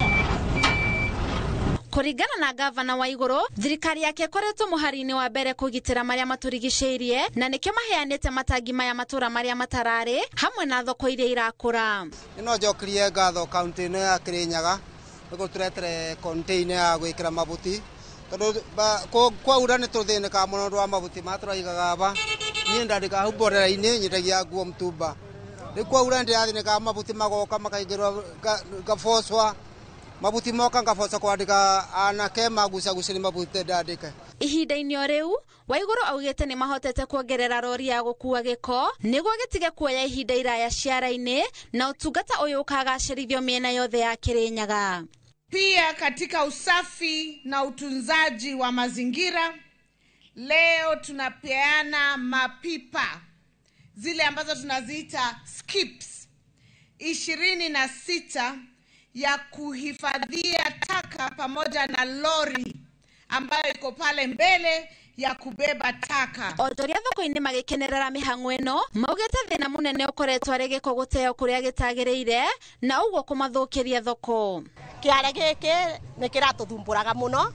Kũringana na gavana Waigũrũ, thirikari yake ĩkoretwo mũhari-inĩ wa mbere kũgitĩra marĩa matũrigicĩirie na nĩkĩo maheanĩte matangi maya matũũra marĩa matararĩ hamwe na thoko iria irakũra. No njokerie ngatho kaunti ĩno ya Kĩrĩnyaga nĩ gũtũretere container ya gwĩkĩra mabuti, tondũ kwaura nĩ tũthĩnĩkaga mũno ũndũ wa mabuti maya tũraigaga aba. Niĩ ndandĩkaga hau borera-inĩ nyendagia nguo mtumba. Rĩu kwaura nĩndĩrathĩnĩkaga mabuti magoka makaingĩrwo ngabocwa mabuti moka ngaboca kwandĩka anake magucagucĩria mabuti ndandĩke. Ihinda-inĩ o rĩu, Waigũrũ augĩte nĩ mahotete kuongerera rori ya gũkua gĩko nĩguo gĩtige kuoya ihinda iraya ciara-inĩ na ũtungata ũyũ ũkagacĩrithio mĩena yothe ya Kĩrĩnyaga. Pia katika usafi na utunzaji wa mazingira, leo tunapeana mapipa zile ambazo tunaziita skips 26 ya kuhifadhia taka pamoja na lori ambayo iko pale mbele ya kubeba taka. Onjoria thoko-inĩ magĩkenerera mĩhang'o ĩno maugĩte thĩna mũnene ũkoretwo arĩ gĩko gũteo kũrĩa gĩtagĩrĩire na ũguo kũmathũkĩria thoko. Kĩare gĩkĩ nĩ kĩratũthumbũraga mũno.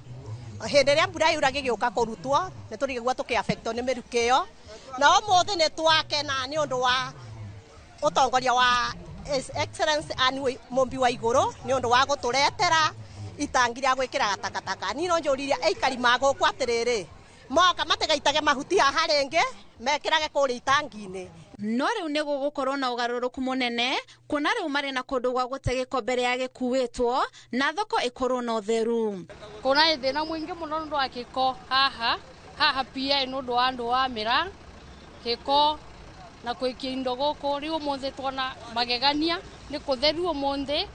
Hĩndĩ ĩrĩa mbura yura gĩgĩũka kũrutwo nĩ tũrigagwo tũkĩaffectwo nĩ mĩrukĩ ĩyo, na ũmũthĩ nĩ twakena nĩ ũndũ wa ũtongoria wa His Excellency Anne Mumbi wa Igũrũ nĩ ũndũ wa gũtũretera itangi rĩa gwĩkĩra takataka. Niĩ no njũririe aikari magũkũ atĩrĩrĩ, moka matigaitage mahuti haha rĩngĩ, mekĩrage kũrĩa itangi-inĩ. No rĩu nĩ gũgũkorwo na ũgarũrũku mũnene kuona rĩu marĩ na kũndũ gwa gũte gĩko mbere ya gĩkuĩtwo na thoko ĩkorwo na ũtheru. Kuna thĩna mũingĩ mũno nĩ ũndũ wa gĩko haha haha pia nĩ ũndũ wa andũ wa mĩraa gĩko na kũikia indo gũkũ. Rĩu ũmũthĩ tuona magegania nĩ kũtheru ũmũthĩ,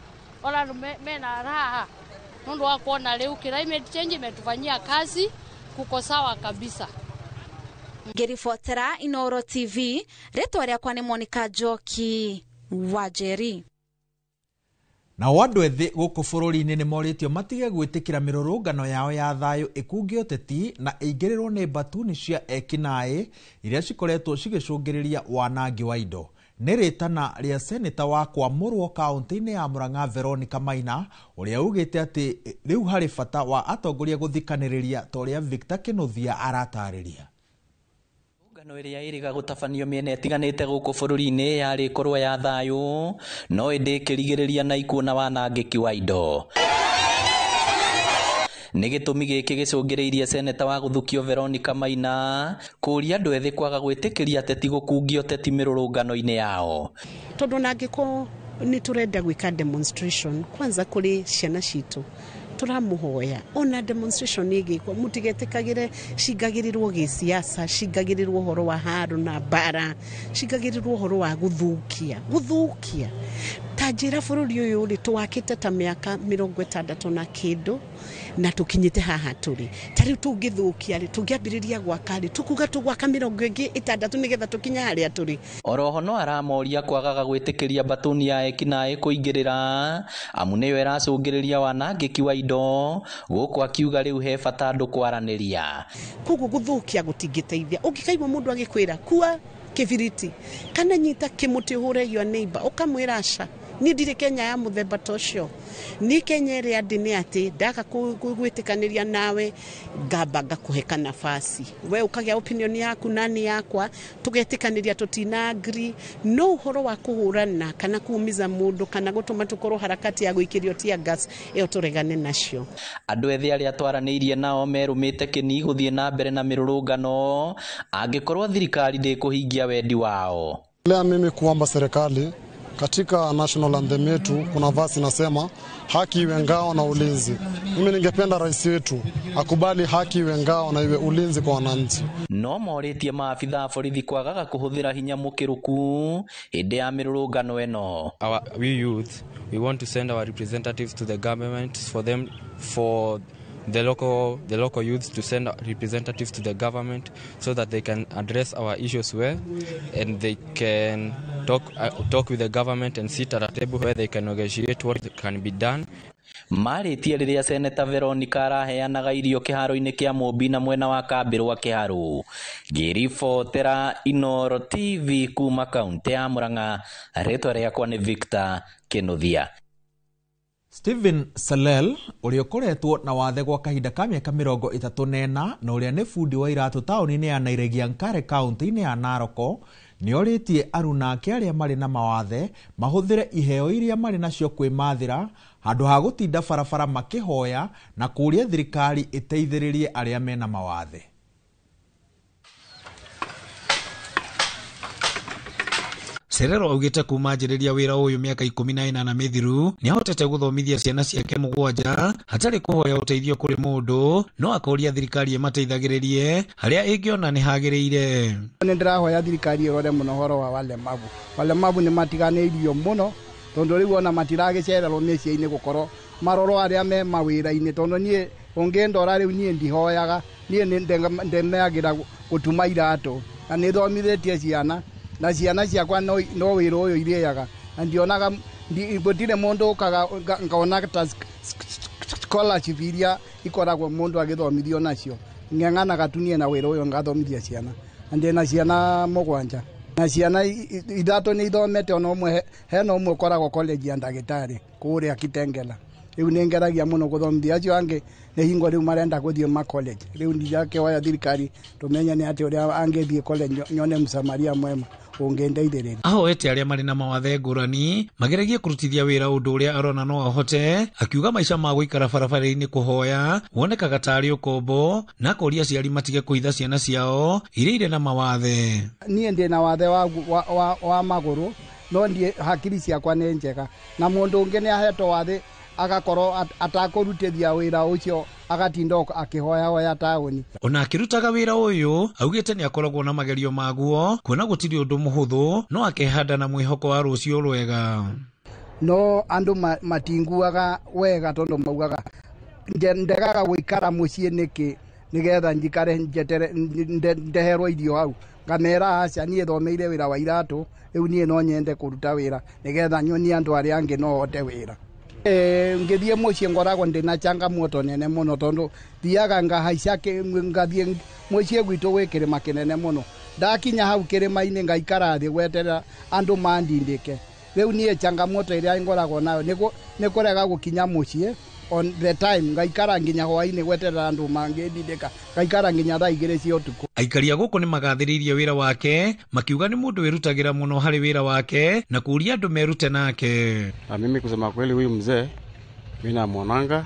ona andũ mena raha nĩ ũndũ wa kuona rĩu climate change imetufanyia kazi, kuko sawa kabisa. Ngĩribotera Inooro TV, rĩtwa rĩakwa nĩ Monica Njoki wa Njeri. Nao andũ ethĩ gũkũ bũrũri-inĩ nĩ morĩtio matige gwĩtĩkĩra mĩrũrũngano yao ya thayũ ĩkungio ũteti na ĩingĩrĩrwo nĩ mbatuni cia ekinaĩ iria cikoretwo cigĩcũngĩrĩria wanangi wa indo. Nĩ rĩtana rĩa seneta wa Kwamũrwo kaũntĩ-inĩ ya Murang'a Veronica Maina ũrĩa ugĩte atĩ rĩu harĩ bata wa atongoria gũthikanĩrĩria ta ũrĩa Victor Kĩnuthia aratarĩria. Ngano ĩrĩa ĩrĩga gũtabanio mĩena ĩtiganĩte gũkũ bũrũri-inĩ yarĩ ĩkorwo ya thayũ no ĩndĩ ĩkĩrigĩrĩria na ikuũ na wanangĩki wa indo. Nĩ gĩtũmi gĩkĩ gĩcũngĩrĩirie seneta wa gũthukio Veronica Maina kũũria andũ ethĩ kwaga gwĩtĩkĩria ateti gũkungio ũteti mĩrũrũngano-inĩ yao. Tondũ nangĩkorwo nĩ tũrenda gwĩka demonstration kwanza kũrĩ ciana citũ tũramũhoya ona demonstration ĩgĩkwo mũtigetĩkagĩre cingagĩrĩrwo gĩsiasa, cingagĩrĩrwo ũhoro wa haro na mbara, cingagĩrĩrwo ũhoro wa gũthũkia gũthũkia. Ta njĩra bũrũri ũyũ rĩ tũwakĩte ta mĩaka 60 na kĩndũ na tũkinyĩte haha tũrĩ. Ta rĩu tũngĩthũkia rĩ tũngĩambĩrĩria gwaka rĩ tũkuga tũgwaka 60 nĩgetha tũkinye harĩa tũrĩ. Oroho no aramoria kwagaga gwĩtĩkĩria mbatuni ya ekinaĩ kũingĩrĩra amu nĩyo ĩracũngĩrĩria wanangĩki wa indo gũkũ akiuga rĩu he bata andũ kwaranĩria. Koguo gũthũkia gũtingĩteithia. Ũngĩkaigua mũndũ agĩkwĩra kua kĩbiriti kana nyita kĩmũtĩ ũhũre your neighbor ũkamwĩra aca, niĩ ndirĩ Kenya ya mũthemba ta ũcio. Niĩ Kenya ĩrĩa ndĩ nĩ atĩ ndaga gwĩtĩkanĩria nawe ngamba ngakũhe kanabasi, we ũkagĩa opinion yaku na niĩ yakwa tũgetĩkanĩria tũtina agree. No ũhoro wa kũhũrana kana kuumiza mũndũ kana gũtũma tũkorwo harakati ya gũikĩrio tear gas ĩyo tũregane nacio. Andũ ethĩ arĩa twaranĩirie nao merũmĩte kĩni gũthiĩ na mbere na mĩrũrũngano angĩkorwo thirikari ndĩkũhingia wendi wao. Lea mimi kuomba serikali katika national anthem yetu kuna verse inasema haki iwe ngao na ulinzi. Mimi ningependa rais wetu akubali haki iwe ngao na iwe ulinzi kwa wananchi. No morĩtie maabitha a borithi kwagaga kũhũthĩra hinya mũkĩrũku hĩndĩ ya mĩrũrũngano ĩno. We youth, we want to send our representatives to the government for them, for the local youths to send representatives to the government so that they can address our issues well and they can talk with the government and sit at a table where they can negotiate what can be done. Marĩtie rĩrĩa seneta Veronica araheanaga irio kĩharo-inĩ kĩa Mũmbi na mwena wa Kambĩrwa Kĩharũ. Ngĩribotera Inooro TV kuma kaũntĩ ya Murang'a, rĩtwa rĩakwa nĩ Victor Kĩnuthia. Stephen Salel ũrĩa ũkoretwo na wathe gwa kahinda ka mĩaka 34 na ũrĩa nĩ bundi wa iratũ taũni-inĩ ya Nairegiankare kaũntĩ-inĩ ya Narok nĩ orĩtie aruna ake arĩa marĩ na mawathe mahũthĩre iheo iria marĩ nacio kwĩmathĩra handũ ha gũtinda barabara makĩhoya na kũũria thirikari ĩteithĩrĩrie arĩa mena mawathe. Serero augite kuma anjĩrĩria wĩra ũyũ mĩaka 18 mĩthiru nĩahotete gũthomithia ciana ciake 7 hatarĩ kũhoya ũteithio kũrĩ mũndũ no akoria thirikari ĩmateithagĩrĩrie harĩa ĩngĩona nĩ hagĩrĩire. Nĩ ndĩrahoya thirikari ĩrore mũno ũhoro wa walemavu. Walemavu nĩ matiganĩirio mũno tondũ rĩu ona matiragĩcererwo mĩciĩ-inĩ gũkorwo marorwo arĩa me mawĩra-inĩ tondũ niĩ ũngĩndora rĩu niĩ ndihoyaga, niĩ nĩndemeagĩra gũtuma iratũ na nĩthomithĩtie ciana na ciana ciakwa no wĩra ũyũ irĩaga na ndionaga gũtirĩ mũndũ ũkaga ngona ta scholarship iria ikoragwo mũndũ agĩthomithio nacio. Ng'ang'anaga tu niĩ na wĩra ũyũ ngathomithia ciana. Na ndĩna ciana 7. Na ciana 3 nĩ ithomete, ona ũmwe hena ũmwe ũkoragwo college ya ndagĩtarĩ kũrĩa Kitengela. Rĩu nĩ ngeragia mũno gũthomithia acio angĩ, nĩ hingo rĩu marenda gũthiĩ ma college. Rĩu ndirakĩhoya thirikari tũmenye nĩ atĩ ũrĩa angĩthiĩ college, nyone msamaria mwema ũngĩndeithĩrĩria. Ahoete arĩa marĩ na mawathe ngũrani mageragie kũrutithia wĩra ũndũ ũrĩa arona no ahote, akiuga maica ma gũikara barabara-inĩ kũhoya wonekaga tarĩ ũkombo, na akoria aciari matige kũhitha ciana ciao iria irĩ na mawathe. Niĩ ndĩ na wathe wa magũrũ, no ndiĩ hakiri ciakwa nĩ njega, na mũndũ ũngĩ nĩ ahetwo wathe agakorwo atakũrutithia wĩra ũcio, agatinda akĩhoyahoya taũni. Ona akĩrutaga wĩra ũyũ augĩte nĩ akoragwo na magerio maguo, kuona gũtirĩ ũndũ mũhũthũ, no akehanda na mwĩhoko wa rũciũ rwega. No andũ matinguaga wega tondũ maugaga ndegaga gũikara mũciĩ nĩkĩ nĩgetha njikare njetere ndeherwo irio hau. Ngamera aca, niĩ thomeire wĩra wa iratũ, rĩu niĩ no nyende kũruta wĩra nĩgetha nyonie andũ arĩa angĩ no hote wĩra. Ngĩthiĩ mũciĩ ngoragwo ndĩna changamoto nene mũno, tondũ thiaga ngahaica ngathiĩ mũciĩ gwitũ gwĩ kĩrĩma kĩnene mũno. Ndakinya hau kĩrĩma-inĩ ngaikara thĩ gweterera andũ mandindĩke. Rĩu niĩ changamoto ĩrĩa ngoragwo nayo nĩ kũrega gũkinya mũciĩ on the time, ngaikara nginya hwaĩ-inĩ gweterera andũ mangĩndindĩka, ngaikara nginya thaa 2 cia ũtukũ. Aikari a gũkũ nĩ magathĩrĩirie wĩra wake, makiuga nĩ mũndũ wĩrutagĩra mũno harĩ wĩra wake na kũũria andũ merute nake. Na mimi kusema kweli, huyu mzee mimi namuonanga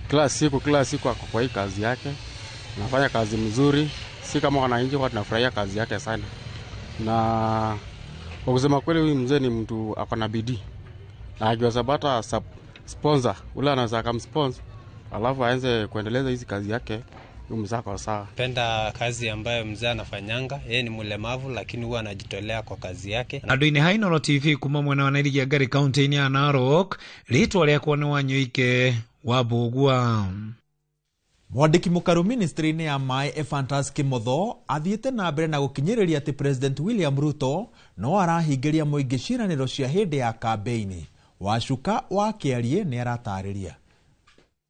kila siku ako kwa hii kazi yake, anafanya kazi mzuri. Si kama wananchi kwa tunafurahia kazi yake sana. Na kwa kusema kweli, huyu mzee ni mtu ako na bidii, na akiweza pata sponsor ule anaweza akamsponsor alafu aanze kuendeleza hizi kazi yake, huyu mzee ako sawa. Penda kazi ambayo mzee anafanyanga, yeye ni mlemavu lakini huwa anajitolea kwa kazi yake. Andũ-inĩ ha Inooro TV kuma mwena wa Nairigia Ngari kaunti-inĩ ya Narok, rĩtwa rĩakwa nĩ Wanyoike wa Mbũgua. Mwandĩki mũkaru ministry-inĩ ya maĩ Ephantus Kimotho athiĩte na mbere na gũkinyĩrĩria atĩ President William Ruto no arahingĩria mũingĩ ciĩranĩro cia hĩndĩ ya kambĩini. Wacuka wa Kĩarie nĩ aratarĩria.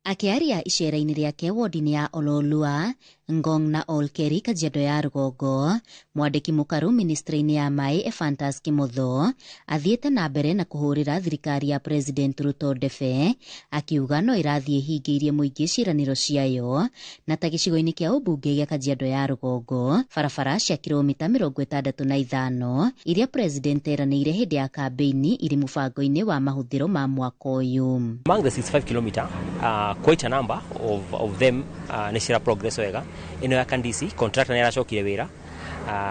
Akĩaria icera-inĩ rĩake wodi-inĩ ya Ololua, Ngong na Olkeri Kajiado ya rũgongo, mwandĩki mũkaru ministry-inĩ ya maĩ Ephantus Kimotho athiĩte na mbere na kũhũrĩra thirikari ya President Ruto ndebe, akiuga no ĩrathiĩ ĩhingĩirie mũingĩ ciĩranĩro ciayo, na ta gĩcigo-inĩ kĩa ũmbunge gĩa Kajiado ya rũgongo, barabara cia kilomita 65 iria President eranĩire hĩndĩ ya kambĩini irĩ mũbango-inĩ wa mahũthĩro ma mwaka ũyũ. Among the 65 kilometer, quite a number of them nĩ cira progress wega. Ĩno ya Kandisi contractor nĩ aracokire wĩra,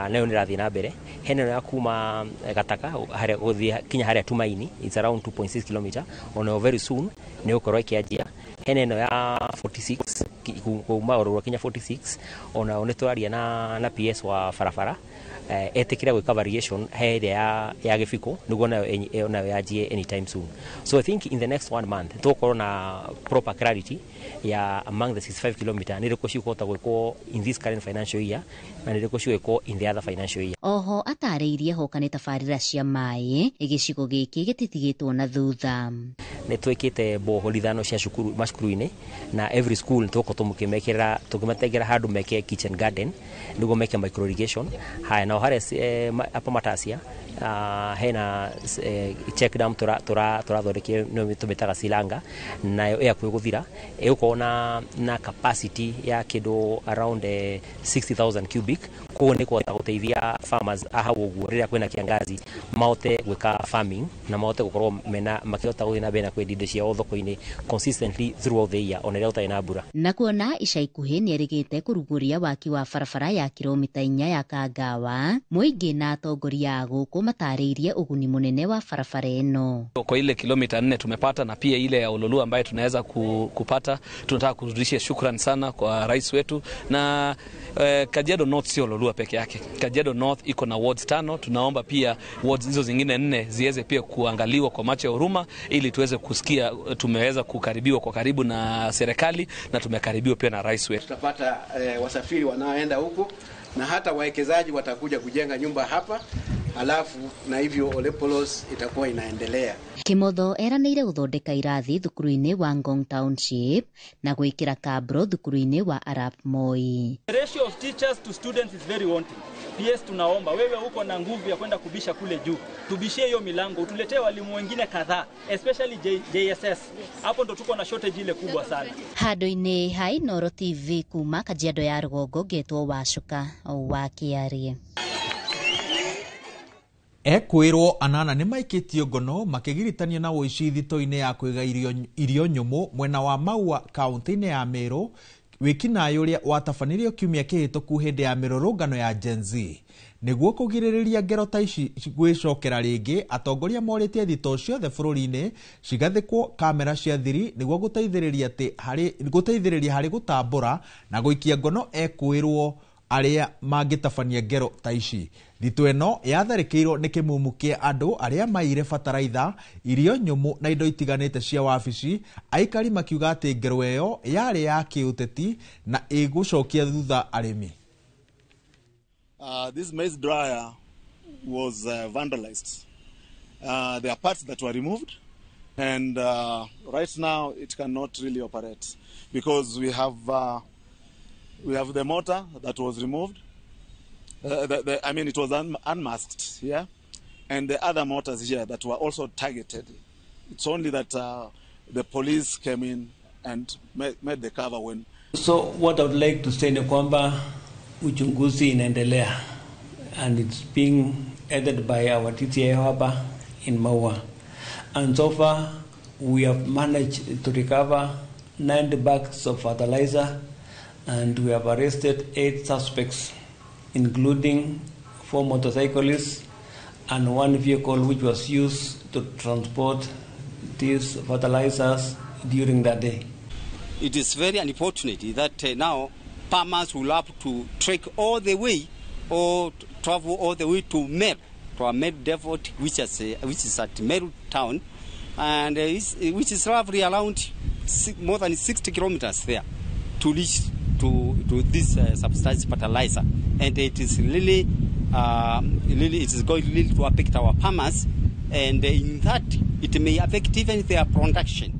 nayo nĩ ĩrathiĩ na mbere. Hena ĩno ya kuma Gataka harĩa gũthiĩ kinya harĩa Tumaini, it's around 2.6 km, onayo very soon nĩ gũkorwo ĩkĩanjia. Hena ĩno ya 46 kuma Orũrua kinya 46, onayo nĩ tũraria na PS wa barabara, etĩkĩra gwĩka variation he ĩrĩa ya Gĩbiko nĩguo nayo yanjie anytime soon. So I think in the next 1 month tũgũkorwo na proper clarity ya among the 65 km nĩ irĩkũ cikũhota gwĩkwo in this current financial year na nĩ irĩkũ cigwĩkwo in the other financial year. Oho atarĩirie hoka nĩ tabarĩra cia maĩ gĩcigo gĩkĩ gĩtitigĩtwo na thutha. Nĩ twĩkĩte bohol 5 cia cukuru macukuru-inĩ, na every school tũgũkorwo tũkĩmekĩra tũkĩmatengera handũ meke kitchen garden nĩguo meke micro irrigation. Haya, nao harĩa hapa Matasia hena check dam tũrathondekire nĩyo tũmĩtaga Silanga, nayo ĩhakuhĩ gũthira, ĩgũkorwo na capacity ya kĩndũ around 60,000 cubic, koguo nĩ kũhota gũteithia farmers a hau ũguo rĩrĩa kwĩna kĩangazi mahote gwĩka farming na mahote gũkorwo mena makĩhota gũthiĩ na mbere na kwendia indo ciao thoko-inĩ consistently throughout the year ona rĩrĩa gũtarĩ na mbura. Na kuona ica ikuhĩ nĩerĩgĩte kũrugũria waki wa barabara ya kilomita 4 ya Kangawa, mũingĩ na atongoria a gũkũ matarĩirie ũguni mũnene wa barabara ĩno. Kwa ile kilomita 4 tumepata na pia ile ya Ololua ambayo tunaweza kupata, tunataka kurudisha shukrani sana kwa rais wetu. Na Kajiado North sio Ololua peke yake. Kajiado North iko na wards 5, tunaomba pia wards hizo zingine 4 ziweze pia kuangaliwa kwa macho ya huruma ili tuweze kusikia tumeweza kukaribiwa kwa karibu na serikali na tumekaribiwa pia na rais wetu. Tutapata wasafiri wanaoenda huko na hata wawekezaji watakuja kujenga nyumba hapa. Alafu na hivyo Olepolos itakuwa inaendelea. Kimotho eranĩire gũthondeka irathi thukuru-inĩ wa Ngong Township na gwĩkĩra kabro thukuru-inĩ wa Arap Moi. The ratio of teachers to students is very wanting. PS tunaomba wewe uko na nguvu ya kwenda kubisha kule juu, tubishie hiyo milango, utuletee walimu wengine kadhaa, especially JSS. Hapo ndo tuko na shortage ile kubwa sana. Handũ-inĩ ha Inooro TV kuma Kajiado ya rũgongo ngetwo Wacuka wa Kĩarie. Ekwĩrwo anana nĩ maikĩtio ngono makĩgiritanio na ũici thito-inĩ ya kũiga irio nyũmũ mwena wa Maua kaunti-inĩ ya Meru, wĩkinaĩ ũrĩa watabanirio kiumia kĩhĩtũku hĩndĩ ya mĩrũrũngano ya Gen Z. Nĩguo kũgirĩrĩria ngero ta ici gwĩcokera rĩngĩ, atongoria morĩtie thito ciothe bũrũri-inĩ cigathĩkwo kamera cia thiri nĩguo gũteithĩrĩria harĩ gũtambũra na gũikia ngono ekwĩrwo arĩa mangĩtabania ngero ta ici. Thito ĩno yatharĩkĩirwo nĩ kĩmumu kĩa andũ arĩa maiyire bataraitha, irio nyũmũ na indo itiganĩte cia wabici, aikari makiuga atĩ ngero ĩyo yarĩ ya kĩũteti na ĩgũcokia thutha arĩmi. This maize dryer was vandalized. There are parts that were removed, and right now it cannot really operate because we have the motor that was removed. It was unmasked here, and the other motors here that were also targeted. It's only that the police came in and made the cover when. So what I would like to say ni kwamba uchunguzi inaendelea, and it's being headed by our DCI hapa in Maua, and so far we have managed to recover 90 bags of fertilizer, and we have arrested 8 suspects, including 4 motorcyclists and 1 vehicle which was used to transport these fertilizers during that day. It is very unfortunate that now farmers will have to trek all the way or travel all the way to Meru, to a Meru depot, which is at Meru town, and which is roughly around more than 60 kilometers there to reach to this substance fertilizer, and it is really it is going really to affect our farmers, and in that it may affect even their production.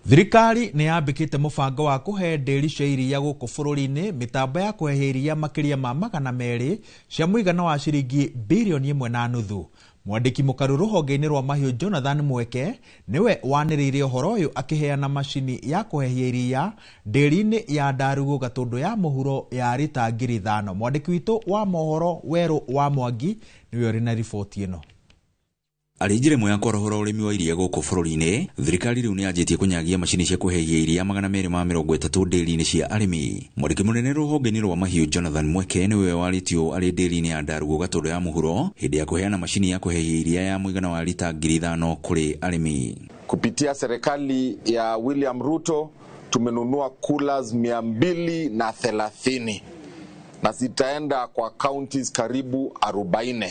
Thirikari nĩ yambĩkĩte mũbango wa kũhe ndĩri cia iria gũkũ bũrũri-inĩ mĩtambo ya kũhehe iria makĩria ma 200 cia mũigana wa ciringi bilioni 1.5. Mwandĩki mũkaru rũhonge-inĩ rwa mahiũ Jonathan Mweke nĩwe wanĩrĩire ũhoro ũyũ akĩheana macini ya kũhehia iria ndĩri-inĩ ya Ndarugu Gatũndũ ya mũhuro ya rita 5,000. Mwandĩki witũ wa mohoro Werũ wa Mwangi nĩwe ũrĩ na riboti ĩno. Arĩ njĩra ĩmwe ya kwarahũra ũrĩmi wa iria gũkũ bũrũri-inĩ, thirikari rĩu nĩyanjĩtie kũnyagia macini cia kũhehia iria 230 ndĩri-inĩ cia arĩmi. Mwandĩki mũnene rũhonge-inĩ rwa mahiũ Jonathan Mweke nĩwe warĩtio arĩ ndĩri-inĩ ya Ndarugu Gatũndũ ya mũhuro hĩndĩ ya kũheana macini ya kũhehia iria ya mũigana wa lita 5,000 kũrĩ arĩmi. Kupitia serikali ya William Ruto tumenunua coolers 230 na zitaenda kwa counties karibu 40.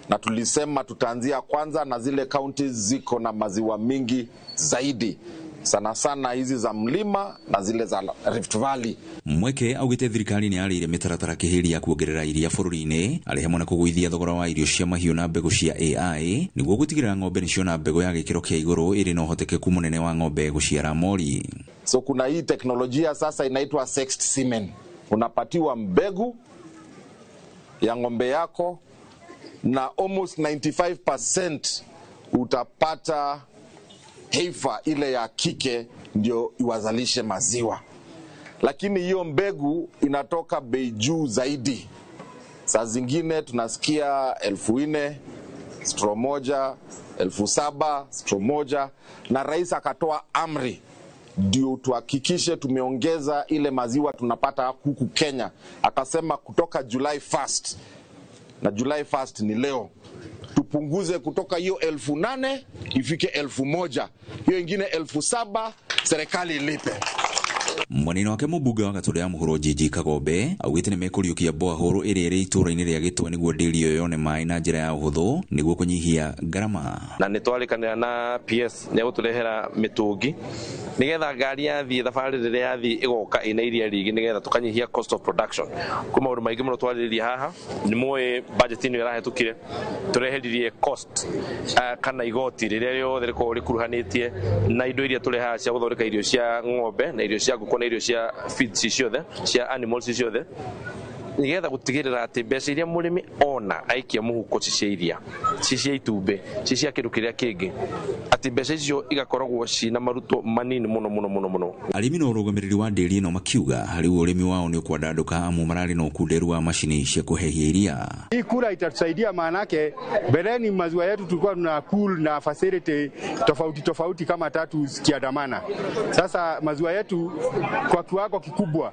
Na tulisema tutaanzia kwanza na zile counties ziko na maziwa mingi zaidi, sana sana hizi za mlima na zile za Rift Valley. Mweke augite thirikari ni yarĩire mĩtaratara kĩhĩri ya kuongerera iria bũrũri-inĩ arĩ hamwe na kũgũithia thogora wa irio cia mahiũ na mbegũ cia AI nĩguo gũtigĩrĩra ng'ombe nĩciona mbegũ ya gĩkĩro kĩa igũrũ ĩrĩ na ũhotekeku mũnene wa ng'ombe gũciara mori. So kuna hii teknolojia sasa inaitwa sexed semen. Unapatiwa mbegu ya ng'ombe yako na almost 95% utapata heifa ile ya kike ndio iwazalishe maziwa. Lakini hiyo mbegu inatoka bei juu zaidi. Saa zingine tunasikia 4,000 straw moja, 7,000 straw moja, na rais akatoa amri ndio tuhakikishe tumeongeza ile maziwa tunapata huku Kenya. Akasema kutoka July 1st, na July 1st ni leo, tupunguze kutoka hiyo 8,000 ifike 1,000, hiyo ingine 7,000 serikali ilipe. Mwena-inĩ wake mũmbunge wa Gatũndũ ya Mũhuro Njinji Kagombe augĩte nĩ mekũriũkia boahoro ĩrĩa ĩrĩ itũũra-inĩ rĩa Gĩtwe nĩguo ndĩri ĩyo yone maĩ na njĩra ya ũhũthũ nĩguo kũnyihia ngarama. Na nĩ twarĩkanĩra na PS nĩ egũtũrehera mĩtũngi nĩgetha ngari yathiĩ thabarĩ rĩrĩa yathiĩ ĩgoka ĩna iria rĩingĩ nĩgetha tũkanyihia cost of production. Kwĩ maũndũ maingĩ mũno twarĩrĩria haha, nĩ mũĩ budget ĩno ĩrahĩtũkire tũreheririe cost kana igoti rĩrĩa rĩothe rĩkoragwo rĩkuruhanĩtie na indo iria tũrehaga cia gũthondeka irio cia ng'ombe na irio cia ngũkũ na irio cia feeds ciothe cia animals ciothe, nigetha gũtigĩrĩra atĩ mbeca iria mũrĩmi ona aikia mũhuko ci cia iria, ci cia itumbĩ, ci cia kĩndũ kĩrĩa kĩngĩ, atĩ mbeca icio igakoragwo cina maruto manini mũno mũno mũno mũno. Arĩmi na ũrũgamĩrĩri wa ndĩri ĩno makiuga rĩu ũrĩmi wao nĩ ũkwandandũka amu mararĩ na ũkunderu wa macini cia kũhehia iria. Hii kura itatusaidia, maanake mbeleni maziwa yetu tulikuwa tuna cool na facility tofauti tofauti kama tatu zikiandamana. Sasa maziwa yetu kwa kiwango kikubwa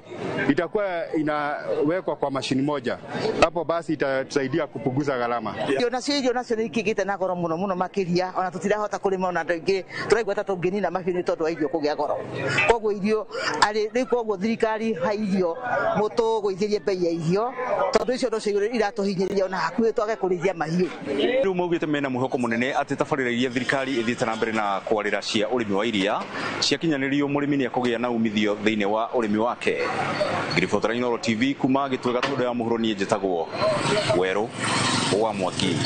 itakuwa inawekwa kwa mashini moja, hapo basi itatusaidia kupunguza gharama. Irio nacio irio nacio nĩ ikĩgĩte na goro mũno mũno makĩria, ona tũtirahota kũrĩma, ona andũ aingĩ tũraigua ta tũngĩnina mahiũ nĩ tondũ wa irio kũgĩa goro. Koguo irio arĩ rĩu, koguo thirikari ha irio mũtũgũithĩrie bei ya irio, tondũ icio nocio iratũhinyĩrĩria ona hakuhĩ twage kũrĩithia mahiũ. Rĩu maugĩte mena mwĩhoko mũnene atĩ tabarĩra iria thirikari ĩthiĩte na mbere na kwarĩra cia ũrĩmi wa iria ciakinyanĩrio mũrĩmi nĩ ekũgĩa na umithio thĩinĩ wa ũrĩmi wake. Ngiribotera Inooro TV kuma Gĩtwe Gatũndũ ya Mũhuro, niĩ njĩtagwo Werũ wa Mwaki.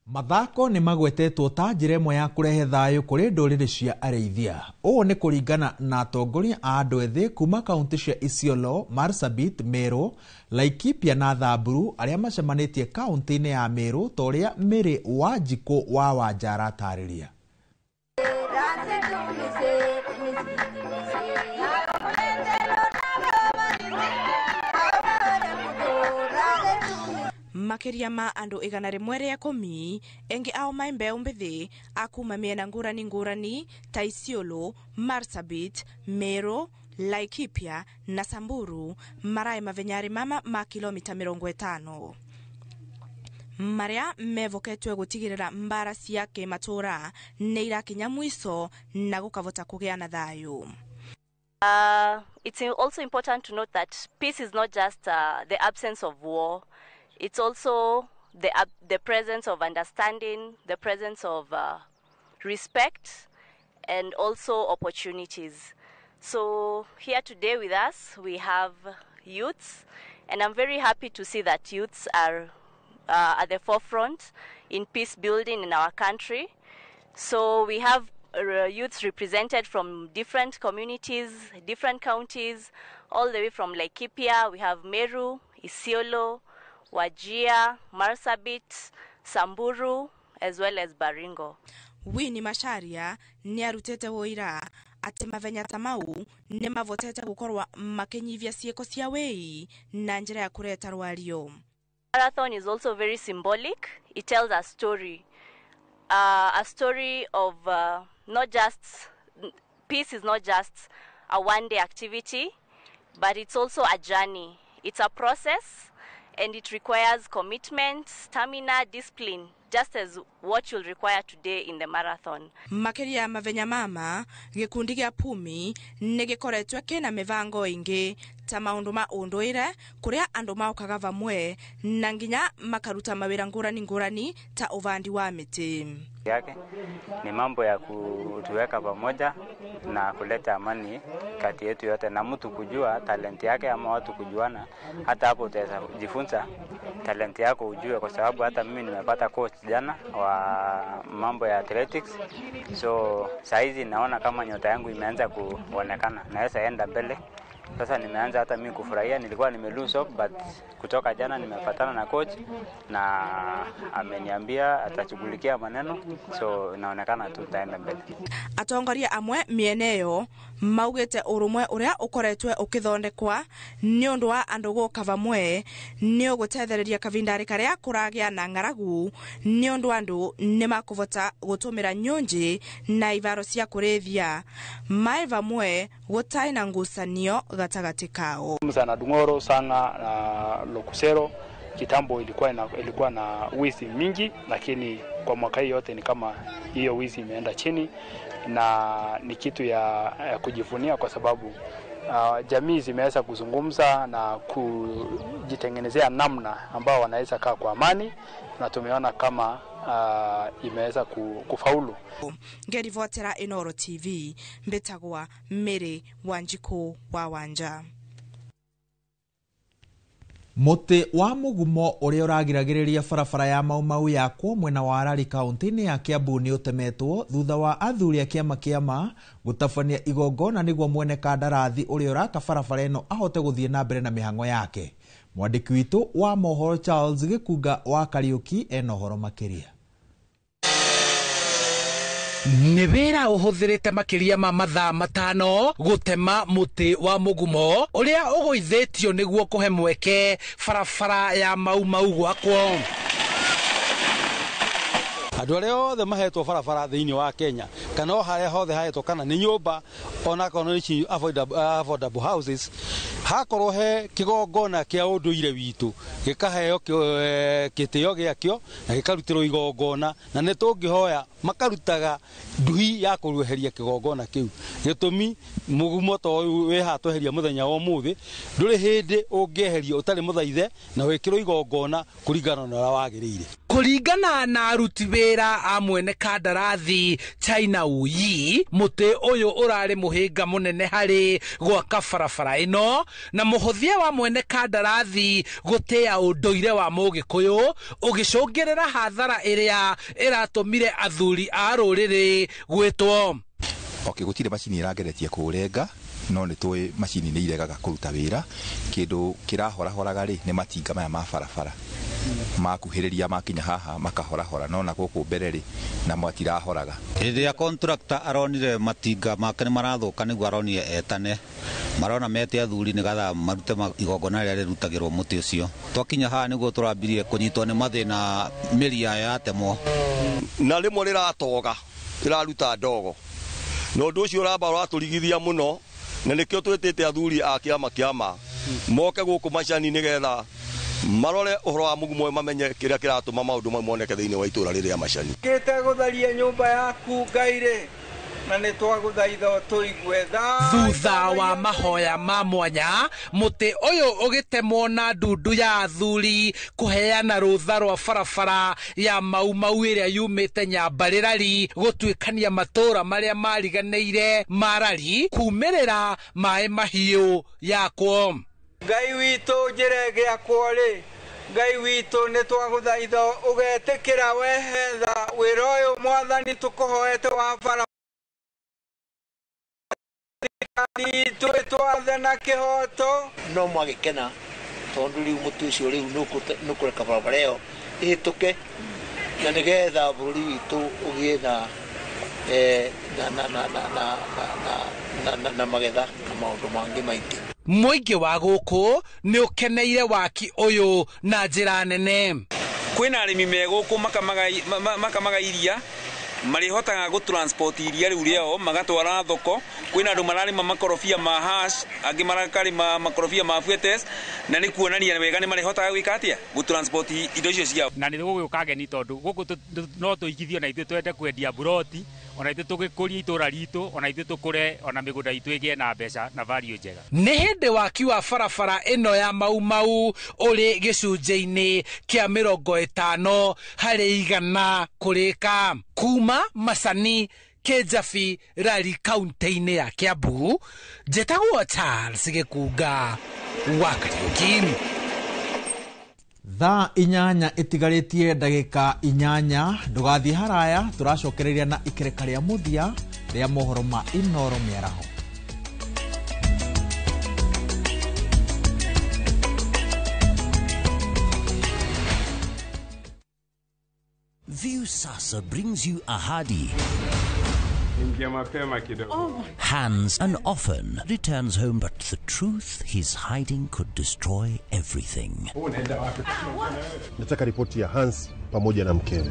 Mathako nĩ magwetetwo ta njĩra ĩmwe ya kũrehe thayũ kũrĩ ndũrĩrĩ cia arĩithia. Ũũ nĩ kũringana na atongoria a andũ ethĩ kuma kaũntĩ cia Isiolo, Marsabit, Meru, Laikipia na Samburu arĩa macemanĩtie kaũntĩ-inĩ ya Meru ta ũrĩa Mary Wanjikũ wa Wanja aratarĩria. Makiria ma andu 110 engi ao mai mbeu mbithi akuma miena ngurani ngurani ta Isiolo, Marsabit, Meru, Laikipia na Samburu marae mavenyari mama ma kilomita 50 maria mevoketwe gutigirira mbara cia kimatura ni irakinya mwiso na gukavota kugia na thayu. It's also important to note that peace is not just the absence of war. It's also the presence of understanding, the presence of respect, and also opportunities. So here today with us, we have youths, and I'm very happy to see that youths are at the forefront in peace building in our country. So we have youths represented from different communities, different counties, all the way from Laikipia. We have Meru, Isiolo, Wajir, Marsabit, Samburu, as well as Baringo. Winnie Macharia nĩ arutĩte wũira atĩ mavenya ta mau nĩ mavotete gũkorwa makinyivia ciĩko cia wĩi na njĩra ya kũreta rwario. Marathon is also very symbolic. It tells a story of not just peace is not just a one-day activity, but it's also a journey. It's a process, and it requires commitment, stamina, discipline, just as what you'll require today in the marathon. Makiria mavenya mama gikundi gĩa Pumi nĩ gĩkoretwo kĩna mĩbango ĩngĩ ta maũndũ ma ũndũire kũrĩa andũ maũkaga vamwe na nginya makaruta mawĩra ngũrani ngũrani ta ũvandi wa mĩtĩ. Yake ni mambo ya kutuweka pamoja na kuleta amani kati yetu yote, na mtu kujua talenti yake ama watu kujuana. Hata hapo utaweza kujifunza talenti yako ujue, kwa sababu hata mimi nimepata coach jana wa mambo ya athletics, so saizi naona kama nyota yangu imeanza kuonekana, naweza enda mbele. Sasa nimeanza hata mimi kufurahia. Nilikuwa nime lose hope, but kutoka jana nimepatana na coach na ameniambia atashughulikia maneno, so inaonekana tutaenda mbele. Atongoria amwe mieneyo maugite urumwe uria ukoretwe ukithondekwa ni undu wa andu guka vamwe ni ugutethereria kavindari karia kuragia na ng'aragu ni undu andu ni makuvota gutumira nyunji na ivaro cia kurithia mai vamwe gutai na ngucanio gatagati kao. Sana Dungoro sana na Lokusero Kitambo ilikuwa na wizi mingi, lakini kwa mwaka hii yote ni kama hiyo wizi imeenda chini, na ni kitu ya kujivunia kwa sababu jamii zimeweza kuzungumza na kujitengenezea namna ambao wanaweza kaa kwa amani, na tumeona kama imeweza kufaulu. Ngerivotera Inoro TV mbetagwa Mary Wanjiku wa Wanja. Muti wa mugumo uria uragiragiriria barabara ya Mau Mau yakwo mwena wa Arari kaunti-ini ya Kiambu ni utemetwo thutha wa athuri a kiama kiama gutabania igongona niguo mwene kandarathi uria uraka barabara ino ahote guthie na mbere na mihango yake. Mwandiki witu wa mohoro Charles Gikunga wa Kariuki ena uhoro makiria. Nĩ wĩra ũhũthĩrĩte makĩria ma mathaa 5 gũtema mũtĩ wa mũgumo ũrĩa ũgũithĩtio nĩguo kũhe mweke barabara ya Mau Mau gwakwo. Andũ arĩa othe mahetwo barabara thĩinĩ wa Kenya kana o harĩa hothe hahetwo kana nĩ nyũmba ona kana nĩ affordable houses, hakorwo he kĩgongona kĩa ũndũire witũ gĩkaheo gĩtĩo gĩakĩo na gĩkarutĩrwo igongona, na nĩ tũngĩhoya makarutaga nduhi ya kũrweheria kĩgongona kĩu. Gĩtũmi mũgumo ta ũyũ wĩ haha tweheria mũthenya wa ũmũthĩ ndũrĩ hĩndĩ ũngĩeherio ũtarĩ mũthaithe na wĩkĩrwo igongona kũringana na ũrĩa wagĩrĩire. Kũringana na aruti wĩra a mwene kandarathi China Uyi, mũtĩ ũyũ ũrarĩ mũhĩnga mũnene harĩ gwaka barabara ĩno, na mũhũthia wa mwene kandarathi gũtĩa ũndũire wa mũgĩkũyũ ũgĩcũngĩrĩra hathara ĩrĩa ĩratũmire athuri a rũrĩrĩ gwĩtwo. Okay, gũtirĩ macini ĩrageretie kũũrenga, no nĩ tũĩ macini nĩ iregaga kũruta wĩra. Kĩndũ kĩrahorahoraga rĩ nĩ matinga maya ma barabara makuhĩrĩria makinya haha makahorahora, no na gũkũ mbere rĩ na matirahoraga. Hĩndĩ ĩrĩa contractor aronire matinga make nĩ marathũka nĩguo aronire etane, marona mete athuri nĩgetha marute igongona rĩrĩa rĩrutagĩrwo mũtĩ ũcio. Twakinya haha nĩguo tũrambirie kũnyitwo nĩ mathĩna, mĩri yayo yatemwo na rĩmwe rĩratoga rĩraruta ndogo, na ũndũ ũcio ũramba ũratũrigithia mũno, na nĩkĩo twĩtĩte athuri a kĩama kĩama moke gũkũ Macani nĩgetha marore ũhoro wa mũgumo mamenye kĩrĩa kĩratũma maũndũ mau moneke thĩinĩ wa itũũra rĩrĩ rĩa Macani. Kĩte gũtharia nyũmba yaku Ngai rĩ, na nĩ twagũthaitha tũigue tha. Thutha wa mahoya ma mwanya, mũtĩ ũyũ ũgĩtemwo na ndundu ya athuri kũheana rũtha rwa barabara ya Mau Mau ĩrĩa yumĩte Nyambarĩrari gũtuĩkania matũũra marĩa mariganĩire ma Rari kumĩrĩra maĩ mahiũ yakwo. Ngai witũ njĩra ĩgĩakwo rĩ, Ngai witũ nĩ twagũthaitha ũgetĩkĩra wehetha wĩra ũyũ Mwathani tũkũhoete wa bara itũ ĩtwathe na kĩhoto. No mwagĩkena tondũ rĩu mũtĩ ũcio rĩu nĩũkũreka barabara ĩyo ĩhĩtũke, na nĩgetha bũrũri witũ ũgĩe na na magetha na maũndũ mangĩ maingĩ. Mũingĩ wa gũkũ nĩ ũkeneire waki ũyũ na njĩra nene. Kwĩna arĩmi me gũkũ makamaga iria, marĩhotaga gũ transport iria rĩu rĩao magatwara thoko. Kwĩna andũ mararĩma makorobia ma hash, angĩ marakarĩma makorobia ma fuetes, na nĩ kuonania wega nĩ marĩhotaga gwĩka atĩa gũ transport indo icio ciao. Na nĩ gũgĩũka ageni tondũ gũkũ no tũigithio na ithuĩ twende kwendia buroti, ona ithuĩ tũgĩkũrie itũũra ritũ, ona ithuĩ tũkũre, ona mĩgũnda itũ ĩgĩe na mbeca na value njega. Nĩ hĩndĩ waki wa barabara ĩno ya Mau Mau ũrĩ gĩcunjĩ-inĩ kĩa 50 harĩ 100 kũrĩka. Kuma Macani Kĩnjabi Rari kaunti-inĩ ya Kiambu, njĩtagwo Charles Gĩkunga wa Kariuki. Thaa 8 ĩtigarĩtie ndagĩka 8, ndũgathiĩ haraya, tũracokereria na ikereka rĩa mũthia rĩa mohoro ma Inoro mĩaraho. Viusasa brings you Ahadi. Hans and often returns home, but the truth he's hiding could destroy everything. Nataka ripoti ya Hans pamoja na mkewe.